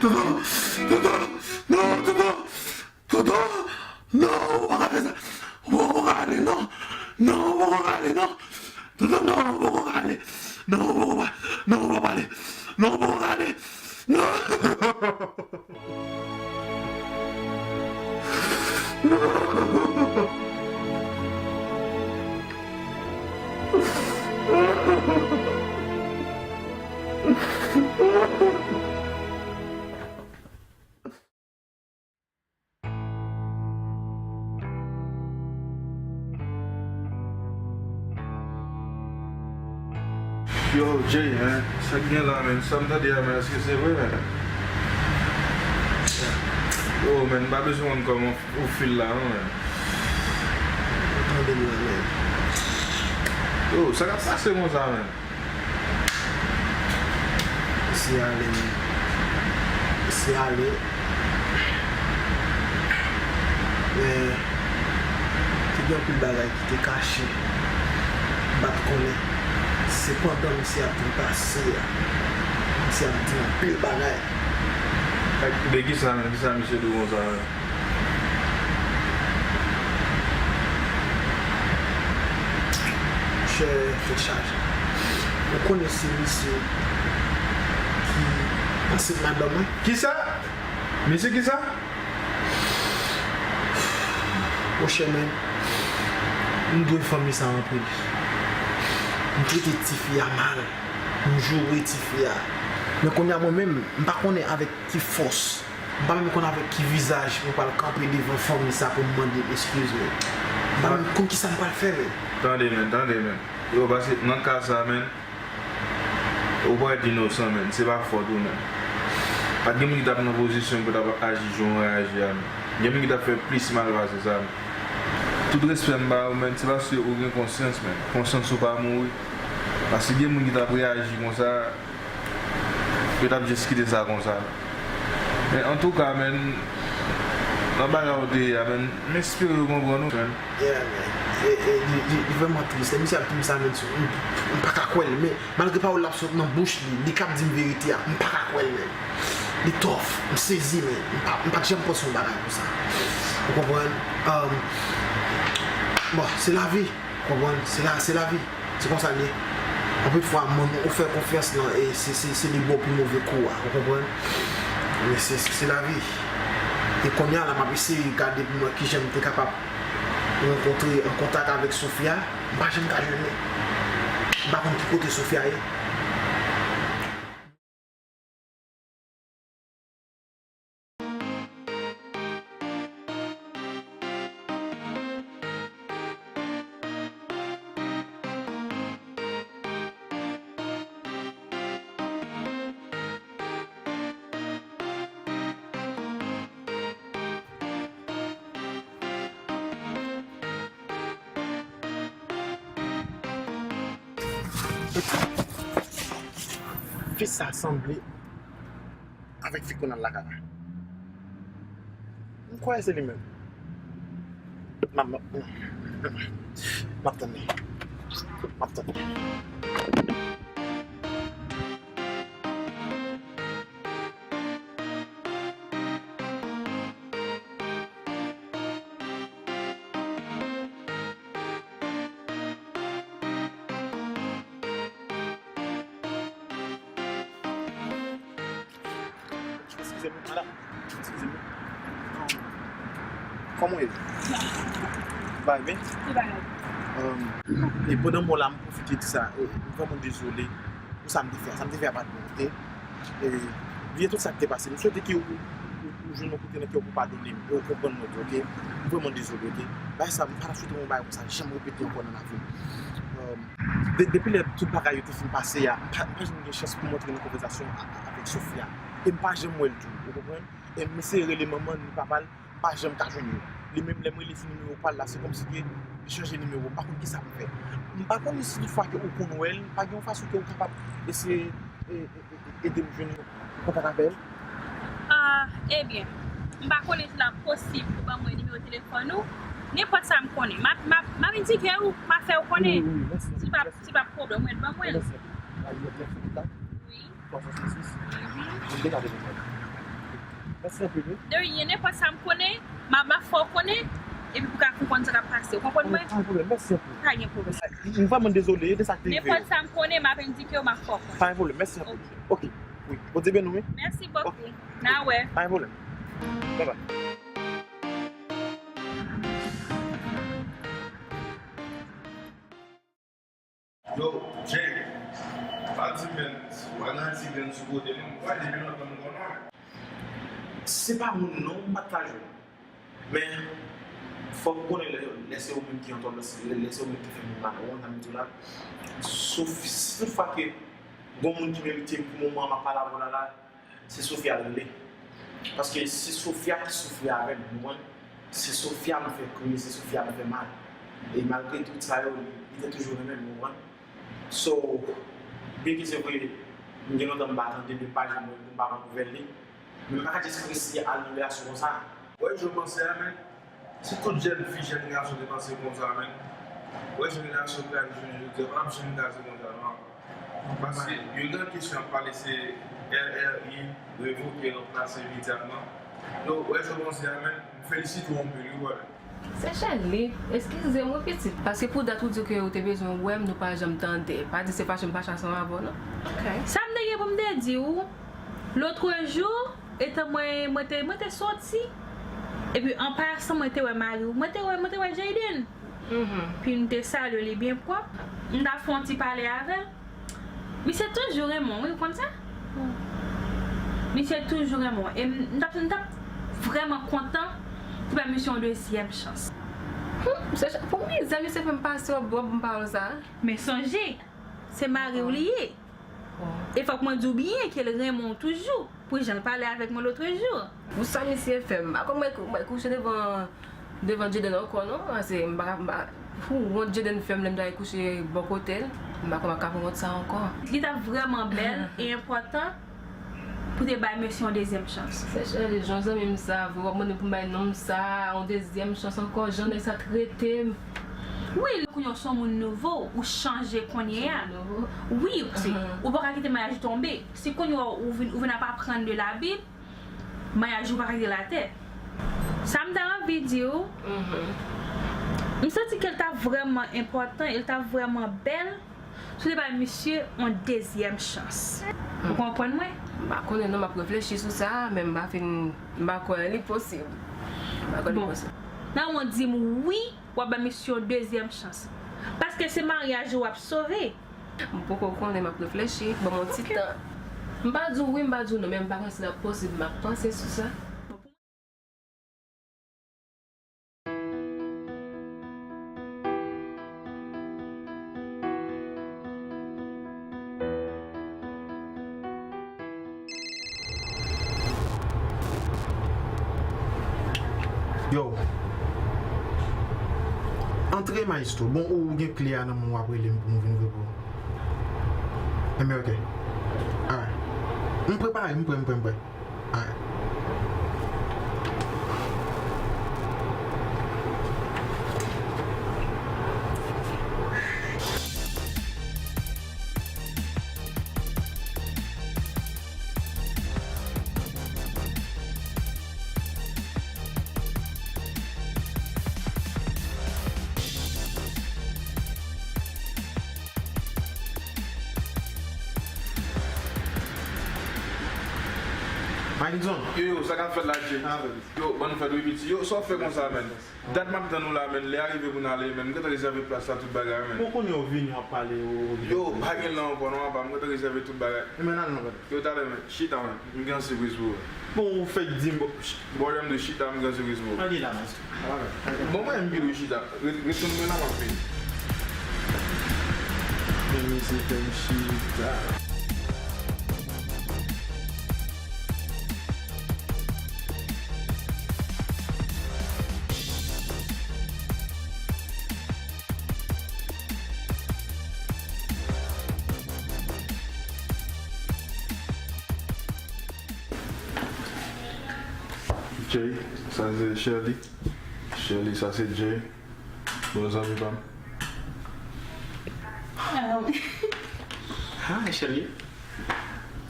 Toto, Toto, non, Toto, Toto, non, ou pa ka fè sa. Ou poko ka ale, non. Non, ou poko ka ale, non. Toto, non, ou poko ka ale. Non, ou poko pa, non, ou pa pale. Non, ou poko ka ale. Non. Yo, Jay, man, sa k gen la, man? Sa m tande a, man, èske se vre, man? Yo, man, m pa bezwen konn kòman ou feel la, non, man. Tande m la, man. Yo, sa k ap pase konsa, man? Misye ale, men. Misye ale. Men, te gen anpil bagay ki te kache. M pa t konnen. Se pandan misye ap vin pase a, misye ap di m anpil bagay. De kisa, men? Kisa misye di w konsa, men? Monchè, tèt chaje. Ou konnen se misye ki ansent madanm mwen? Kisa? Misye kisa? Monchè, men, m dwe fanmi sa anpil. M trete tifi a mal. M joure tifi a. Men kounye a mwen menm, m pa konnen avèk ki fòs M pa menm konn avèk ki vizaj mwen pral kanpe devan fanmi sa pou m mande l eskiz, men. M pa menm konn kisa m pral fè, men. Tande, men, tande, men. Yo, paske nan ka sa, men, ou parèt inosan, men. Se pa fòt ou, men. Pa t gen moun ki t ap nan pozisyon pou t ap aji jan w reyaji a, men. Gen moun ki t ap fè plis mal pase sa, men. Tout respè m ba ou, men. Se paske ou gen konsyans, men. Konsyans ou pa mouri. Paske gen moun ki t ap reyaji konsa, yo t ap jis kite sa konsa. Men antouka, men, nan bagay ou te ye a, men, m espere yo konprann ou, men. Yeah, man. E, e, li, li, li vrèman tris. Lè misye ap di m sa, men, m, m pa ka kwè l, men malgre pawòl la ap sot nan bouch li, li k ap di m verite a, m pa ka kwè l, men. Li tough, m sezi, men. M pa, m pa t janm panse yon bagay konsa. Ou konprann? Um, bon, se lavi. Ou konprann? Se la, se lavi. Se konsa l ye. Anpil fwa, moun ou fè konfyans lan, e se, se, se li ba w pi move kou a. Ou konprann? Men se, se, se lavi. E kounye a la, m ap eseye gade pou m wè kijan m te kapab rankontre an kontak avèk Sofia. M pa janm ka jwenn li. M pa konn ki kote Sofia ye. Fi sa sanble avèk fi Konal la kaka. M kwè se li menm. M ap, m ap tann li. M ap tann li. Eskize m, madam. Eskize m. Kòman w ye? Bay, men? Ki bagay? Um, e pandan m la, m pwofite di sa. E, m vrèman dezole pou sa m te fè a. Sa m te fè a pa t bon, oke? E, bliye tout sa k te pase. M swete ke ou, ou, ou jwenn yon kote nan kè w pou padone m, e w konprann mwen tou, oke? M vrèman dezole, oke? Bagay sa, m pa ta swete yon bagay konsa janm repete ankò nan lavi m. Um, de-, depi lè tout bagay yo te fin pase a, m pa, m pa janm gen chans pou m antre nan konvèsasyon a, a, avèk Sofia. E m pa janm wè l tou, ou konprann? E m eseye rele manman l, ni papa l, m pa janm ka jwenn yo. Li menm, lè m rele sou nimewo pa l la, se kòmsi ke li chanje nimewo. M pa konn kisa pou m fè. M pa konnen si toutfwa ke ou konn wè l, pa gen yon fason ke ou kapab eseye, e, e, e, ede m jwenn kontak avè l? Ah, ebyen, m pa konnen si l ap posib pou ban mwen nimewo telefòn ou. Nenpòt sa m konnen, m ap, m ap, m ap endike w, m ap fè w konnen. Wi, wi, wi, mèsi anpil, mèsi. Si l pa, si l pa pwoblèm, mwen, ban mwen l. Mèsi anpil. Wi. Twa san sèz sis. Mhm. Mwen te ka demen. Mèsi anpil, wi. De rien, nenpòt sa m konnen, m a, m a fè w konnen, epi pou ka konprann sa k ap pase. Ou konprann mwen? Pa gen pwoblèm, mèsi anpil. Pa gen pwoblèm. M vrèman dezole de sa k te rive. Nenpòt sa m konnen, m ap endike w, m a fè w konnen. Pa gen pwoblèm, mèsi anpil. Ok. Ok, wi. Bondye beni w, wi. Mèsi bokou. Ok. N a wè. Pa gen pwoblèm. Bye bye. Yo, Jay, pa di men, w a nan ti grenn sou kote non. Mwen depi lontan m konnen w. Se pa moun non, m pa t ka jwenn. Men, fòk ou konnen lè, lè se ou menm ki antò, lè, lè se ou menm ki fè moun mal, ou konprann sa m di w la. Sof, si toutfwa ke gon moun ki merite m pou moman an m ap pale avè w la la, se Sofia l rele. Paske se Sofia ki soufri avè m, ou konprann? Se Sofia m fè kriye, se Sofia m fè mal. E malgre tout sa yo, li, li te toujou renmen m, ou konprann? So, byenke se vre, m gen lontan m pa tande l, m pa janm wè l, m pa pran nouvèl li, men m pa ka jis resi al nan relasyon konsa. Wè, jan w panse a, men, si tout jèn fi, jèn gason te panse konsa, men, wè, jan relasyon kraze jounen jodi a, pa t ap janm kraze konsa, non. Paske yo gen kesyon ap pale se R R I revoke, ranplase imedyatman. Donk, wè, jan w panse a, men, m felisite w anpil, wi, brother. Seychelle, eskize m wi pitit, paske pou dat ou di ke ou te bezwen wè m, nou pa janm tande. Pa di se fache m fache ansanm avè w non. Ok. Sa m te gen pou m te di w, lotrejou, etan mwen, mwen te, mwen te soti, epi an pasan mwen te wè mari w, mwen te wè, mwen te wè Jayden. Mhm. Pi m te salye li byen pwòp, m ta fè yon ti pale avè l. Misye toujou renmen w, wi, ou konn sa? Misye toujou renmen w. E m, m t ap, m t ap vrèman kontan pou bay misye yon dezyèm chans. Hmm, se ch-, pou mizè misye fè m pase w ap, w ap ban m pawòl sa a. Men sonje, se mari w li ye. E fòk mwen di w byen ke l renmen w toujou, pou jan l pale avèk mwen lotrejou. Pou sa misye fè m, pa konn mwen, mwen kouche devan, devan Jaden ankò non, paske m pa ka, m pa, pou wont Jaden fè m lè m t al kouche bò kote l, m pa konn m ap ka pran wont sa ankò. Li t ap vrèman bèl e enpòtan pou te bay mesye yon dezyèm chans. Se chanje jan zanmi m sa, vre w ap mande pou m bay nonm sa yon dezyèm chans ankò, jan nèg sa trete m. Wi, kounye a w se yon moun nouvo, ou chanje kounye a. Wi, paske ou pa ka kite maryaj tonbe. Si kounye a ou vin, ou vin ap aprann de Labib, maryaj ou pa ka kite l atè. Sa m ta anvi di w, m santi ke l ta vrèman enpòtan, e l ta vrèman bèl si w te bay misye yon dezyèm chans. Ou konprann mwen? M pa konnen non, m ap reflechi sou sa, men m pa fin, m pa kwè li posib. M pa kwè li posib. Nan w di m wi, w ap bay misye yon dezyèm chans. Paske se maryaj ou w ap sove. M poko konnen, m ap reflechi, ban m yon ti tan. M pa di w wi, m pa di w non, men m pa kwè si l ap posib, m ap panse sou sa. Yo. Antre, maestro. Bon, ou gen kle a nan men w, w ap rele m pou m vin ouvri pou ou. Enben, ok. Alright. M prepare, m prè, m prè, m prè. Alright. Maginson. Yo, yo, sa k ap fèt la, Jay? Yo, bòn fèt wi, piti. Yo, sa w fè konsa, menn? Dat m ap tann ou la, menn. Lè a rive pou n ale, menn. M gentan rezève plas la, tout bagay, menn. Bon, kounye a w vini, w ap pale, w, w. Yo, pa gen lè ankò, non, apa. M gentan rezève tout bagay. E, menn, al non, brother. Yo, talè, menn. Chita, menn. M gen yon sipriz pou ou. Bon, ou fèk di m, bon. Bò, lè m di chita, m gen yon sipriz pou ou. Ann li la, maestro. Bon, mwen, m gen dwe chita. Ret-, ret tann mwen la, m ap vini. Men misye fè m chita. Jay, sa se Sherly. Sherly, sa se Jay. Bon, zanmi pa m. Um, Hi, Shelly.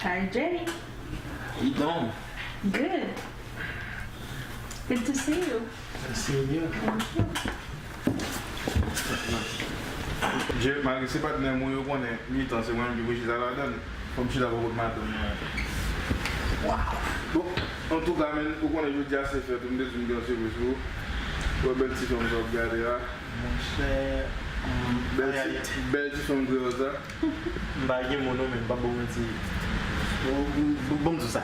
Hi, Jay. How you doing? Good. Good to see you. Good to see you. Thank you. Jay, malgre se patnè mwen, yo konnen mitan se mwen menm ki pou chita ladan l. Fò m chita bò kot madanm mwen. Waw! Bon, antouka, menn, ou konnen jodi a se fèt ou, m te di m gen yon sipriz pou ou. Wè bèl ti fanm sa w ap gade a. Monchè, bèl ti, bèl ti fanm kreyòl sa. M pa gen mo non, men m p ap ba w manti. Bon, bon, bon, m di w sa.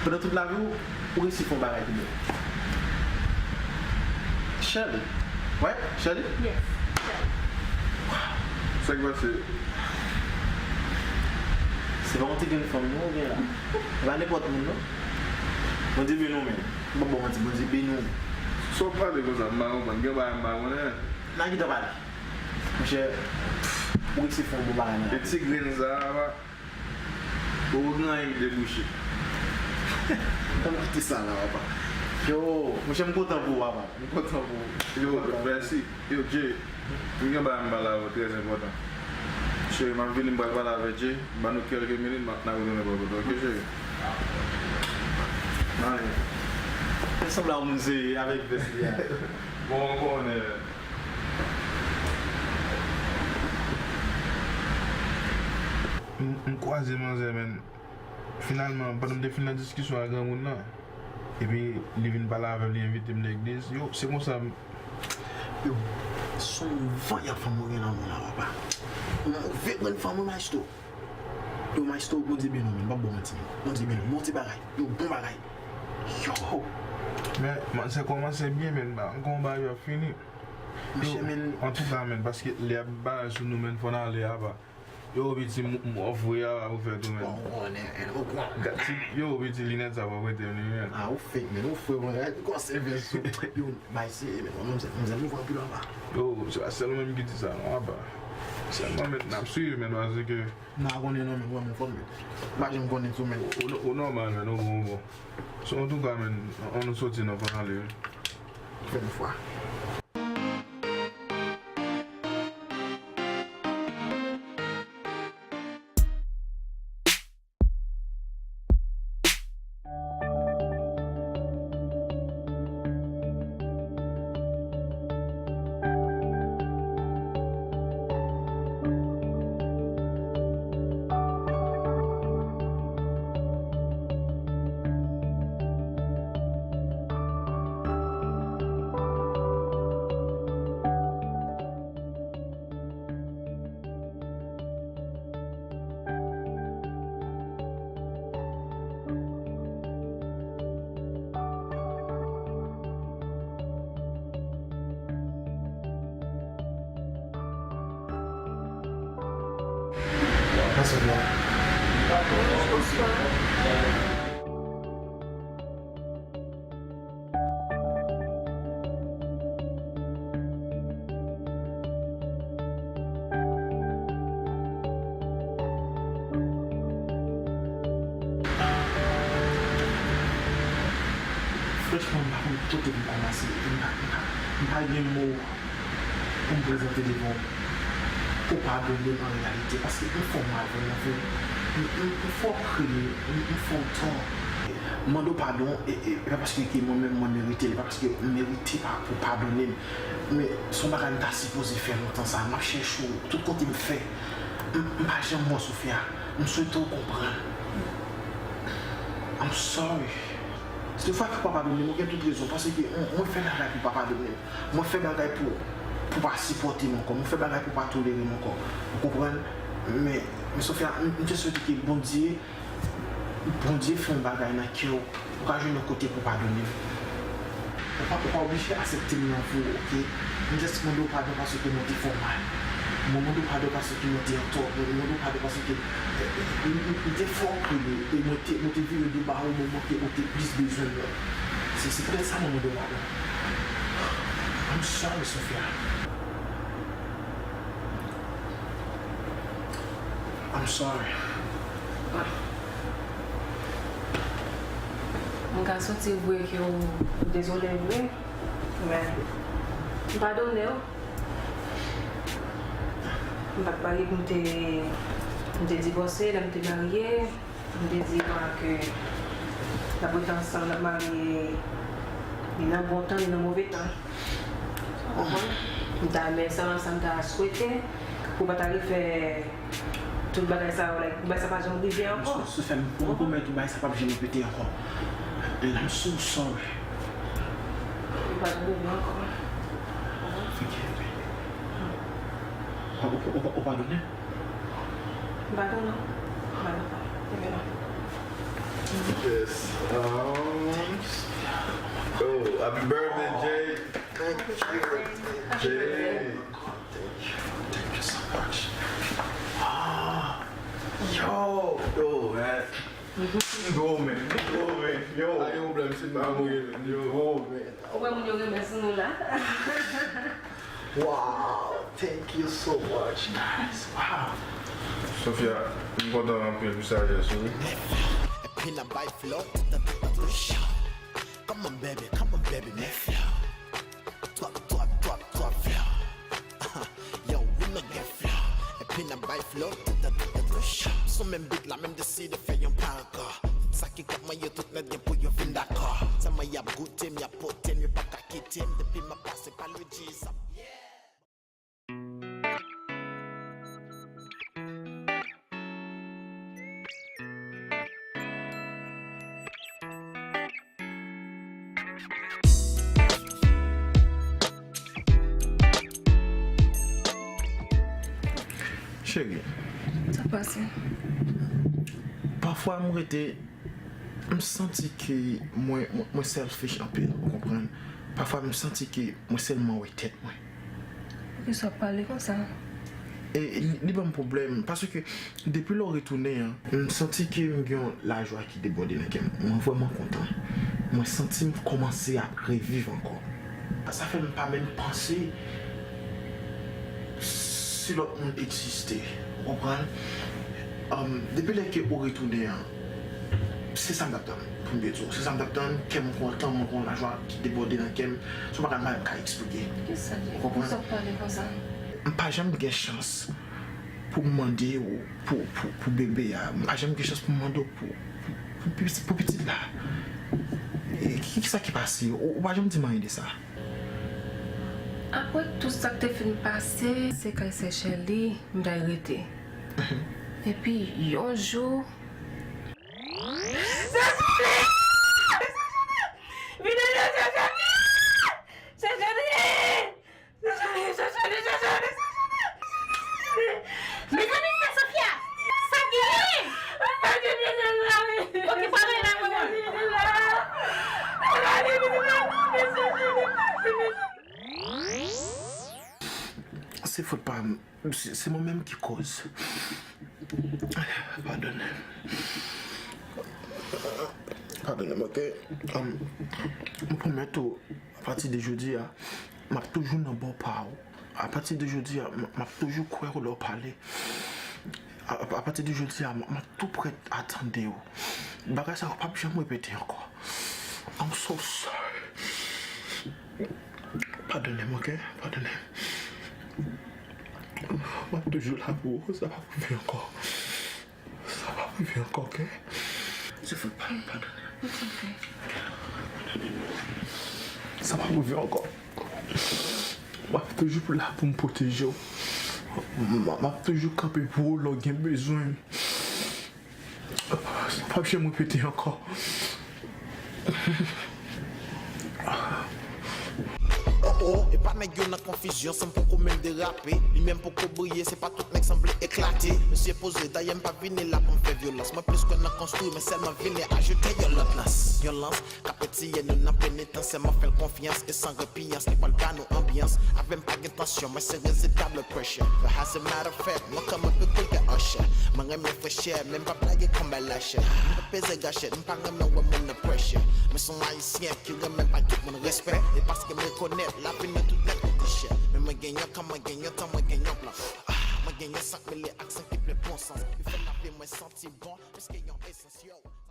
Pandan tout lavi w, ou resi fè yon bagay ki bèl. Shelly. Right? Shelly? Yes, Shelly. Sa k pase? Se pa yon ti grenn fanm non ou gen la. E pa nenpòt moun non. Bondye beni w, men. M p ap ba w manti, Bondye beni w. Sa w pale konsa, m pa konprann. Gen bagay m pa konnen. Nan ki tan pale? Monchè, ou resi fè yon bon bagay nan lavi. E ti grenn sa a, pa. Ou gen anyen ki debouche. Ann kite sa la, papa. Yo, monchè, m kontan pou ou, papa. M kontan pou ou. Yo, mèsi. Yo, Jay, m gen bagay m pale avè w, trè enpòtan. Cheri, m ap vini, m pral pale avè Jay. Ban nou kèlke minit, m ap, n ap retounen bò kote w, ok, cheri? Anyen. Fè sanblan ou menm se avèk vès li a. Bon, ou konnen. M, m kwaze manzè, menn. Finalman, pandan m te fin nan diskisyon ak granmoun nan, epi li vin pale avè m, li envite m legliz. Yo, se konsa m. Yo, se yon van y ap fè m gen nan men la, papa. Yon move grenn fanm, wi, maestro. Yo, maestro, Bondye beni w, men, m p ap ba w manti, men. Bondye beni w, bon ti bagay. Yo, bon bagay. Yo. Men, man, sa kòmanse byen, men, ba, m gon bagay yo fini. Yo, antouka, men, paske lè y ap bay sou nou, men, fò n ale apa. Yo, piti, m, m, w vre apa pou fè tou, men. Bon, w konnen, men, w konnen. Gad ti, yo, piti, linèt sa pa prete m li, men. Ah, ou fake, men, ou fake, men, gad kòman se vès ou. Yo, bay serye, men, manzè, manzè, nou vre anpil apa. Yo, se pa sèl mwen menm ki di sa, non, apa. Sèlman, men, n ap swiv, men, paske M pa konnen non, men, vrèman, fò m, m pa janm konnen tou, men. Ou, ou, ou nòmal, men, ou bon, ou bon. So, antouka, men, ann nou soti non, fò n ale, wi. Fè yon fwa. Franchman, m pa konn kote pou m kòmanse. M pa, m pa, m pa gen mo pou m prezante devan w. Pou w padone m an reyalite, paske m fè w mal vrèman vre. M, m, m fè w kriye, m, m fè w tò. M mande w padon, e, e, e pa paske ke mwen menm mwen merite l, e pa paske m merite pa, pou w padone m. Men, se yon bagay m ta sipoze fè lontan sa. M ap chèche w tout kote m fè. M, m pa janm wè w, Sofia. M swete w konprann. I'm sorry. Si toutfwa ke w pa padone m, ou gen tout rezon, paske mwen, mwen fè bagay pou w pa padone m. Mwen fè bagay pou, pou w pa sipòte m ankò. Mwen fè bagay pou w pa tolere m ankò. Ou konprann? Men, men Sofia, m, m te swete ke Bondye, Bondye fè yon bagay nan kè w, ou ka jwenn yon kote pou w padone m. Ou pa, ou pa oblije aksepte m nan vi w, oke? M just mande w padon paske mwen te fè w mal. Mwen mande w padon paske mwen te antò. Mwen mande w padon paske, eh, eh, m, m, m te fè w kriye. E mwen te, mwen te vire do ba ou moman ke ou te plis bezwen mwen. Se, se poutèt sa mwen mande w padon. I'm sorry, Sofia. I'm sorry. M ka santi vre ke w dezole vre, men m padone w. M pa t marye pou m te, m te divòse, lè m te marye, m te di mwen ke n ap rete ansanm, n ap marye, ni nan bon tan, ni nan move tan. Ou konprann? M ta renmen sa, sa m ta swete, pou w pa ta refè tout bagay sa yo, like, pou bagay sa pa janm rive ankò. Sofia, m pwomèt ou bagay sa p ap janm repete ankò. And I'm so sorry. Li pa janm rive ankò. Forgive me. Ou, ou, ou, ou padone m? M padone w. M padone w. Yes. Um, oh, happy birthday, Jay. Thank you. Jay. Thank you. Thank you so much. Ah, yo, yo, man. Yo, man. Yo, man. Yo. Pa gen pwoblèm, se pa mwen, man. Yo, man. Ou wè moun yo renmen sou nou la. Wow, thank you so much, guys. Wow. Sofia, m kontan anpil pou sajès ou, wi. Epi n ap bay flow. Come on, baby, come on, baby, make flow. Twòp, twòp, twòp, twòp flow. Yo, wi, nou gen flow. Epi n ap bay flow. Sou menm beat la, menm deside fè yon pa ankò. Sa ki kòb mwen yo tout nèt gen pou yo vin dakò. Sa mwen y ap goute m, y ap pote m, yo pa ka kite m. Depi m ap pase pa Luigi, sa. Cheri, Sa k pase? Pafwa m rete, m santi ke mwen, mwen, mwen selfish anpil, ou konprann? Pafwa m santi ke mwen sèlman wè tèt mwen. Poukisa w ap pale konsa? E li, li ban m pwoblèm, paske depi lè w retounen an, m santi ke m gen yon lajwa ki debòde nan kè m. Mwen vrèman kontan. Mwen santi m kòmanse ap reviv ankò. Sa fè m pa menm panse si lòt moun egziste. Ou konprann? Um, depi lè ke ou retounen an, se sa m t ap tann, pou m byen di w. Se sa m t ap tann, kè m kontan, mwen gen yon lajwa ki debòde nan kè m. Se yon bagay m pa menm ka eksplike. Kisa ki, ou konprann? Poukisa w ap pale konsa? M pa janm gen chans pou m mande w pou, pou, pou bebe a. M pa janm gen chans pou m mande w pou, pou, pou, pou pitit la. E ki, kisa ki pase? Ou, ou pa janm di m anyen de sa. Apre tout sa k te fin pase, se kay sè Sherly m t al rete. Epi, yon jou, Sè Sherly! Vini, sè Sherly! Sè Sherly! Mezanmi, sè Sofia! Sa k genyen? Ok, pa gen la, mwen. Se fòt pa m. Se, se mwen menm ki kòz. Padone m. Padone m, ok? Um, mwen pwomèt ou, apati de jodi a, m ap toujou nan bò pa w. Apati de jodi a, m, m ap toujou kwè w lè w pale. A, a, apati de jodi a, m, m ap tou prèt a tande w. Bagay sa yo p ap janm repete ankò. I'm so sorry. Padone m, ok? Padone m. M ap toujou la pou ou. Sa p ap rive ankò. Sa p ap rive ankò, ok? Se fòt pa m, padone m. Sa p ap rive ankò. M ap toujou la pou m pwoteje w. M, m ap toujou kanpe pou ou lè w gen bezwen m. Sa p ap janm repete ankò. Oh, oh, e pa nèg yo nan konfizyon, san m poko menm derape. Li menm poko briye, se pa tout nèg sanble eklate. Mesye poze, dayè m pa vini la pou m fè vyolans. Mwen plis kwè nan konstwi, men sèlman vini ajoute yon lòt lans. Yon lans k ap retire nou nan penitans, sèlman fè l konfyans e san repiyans, li pral ba nou anbyans. Avè m pa gen tansyon, mwen se rezistan blood pressure. But as a matter of fact, mwen kòman pe koule an chè. Mwen renmen frechè, men m pa blage konbay lachè. M pa peze gachèt, m pa renmen wè moun nan pressure. Mwen se yon ayisyen ki renmen bay tout moun respè. E paske m rekonèt, lavi nou tout nèt koute chè. Men mwen gen yon kan, mwen gen yon tan, mwen gen yon plan. Ah, mwen gen yon san k mele ak san ki ple bon sans. Li fè lavi mwen santi bon, plis ke yon esans, yo.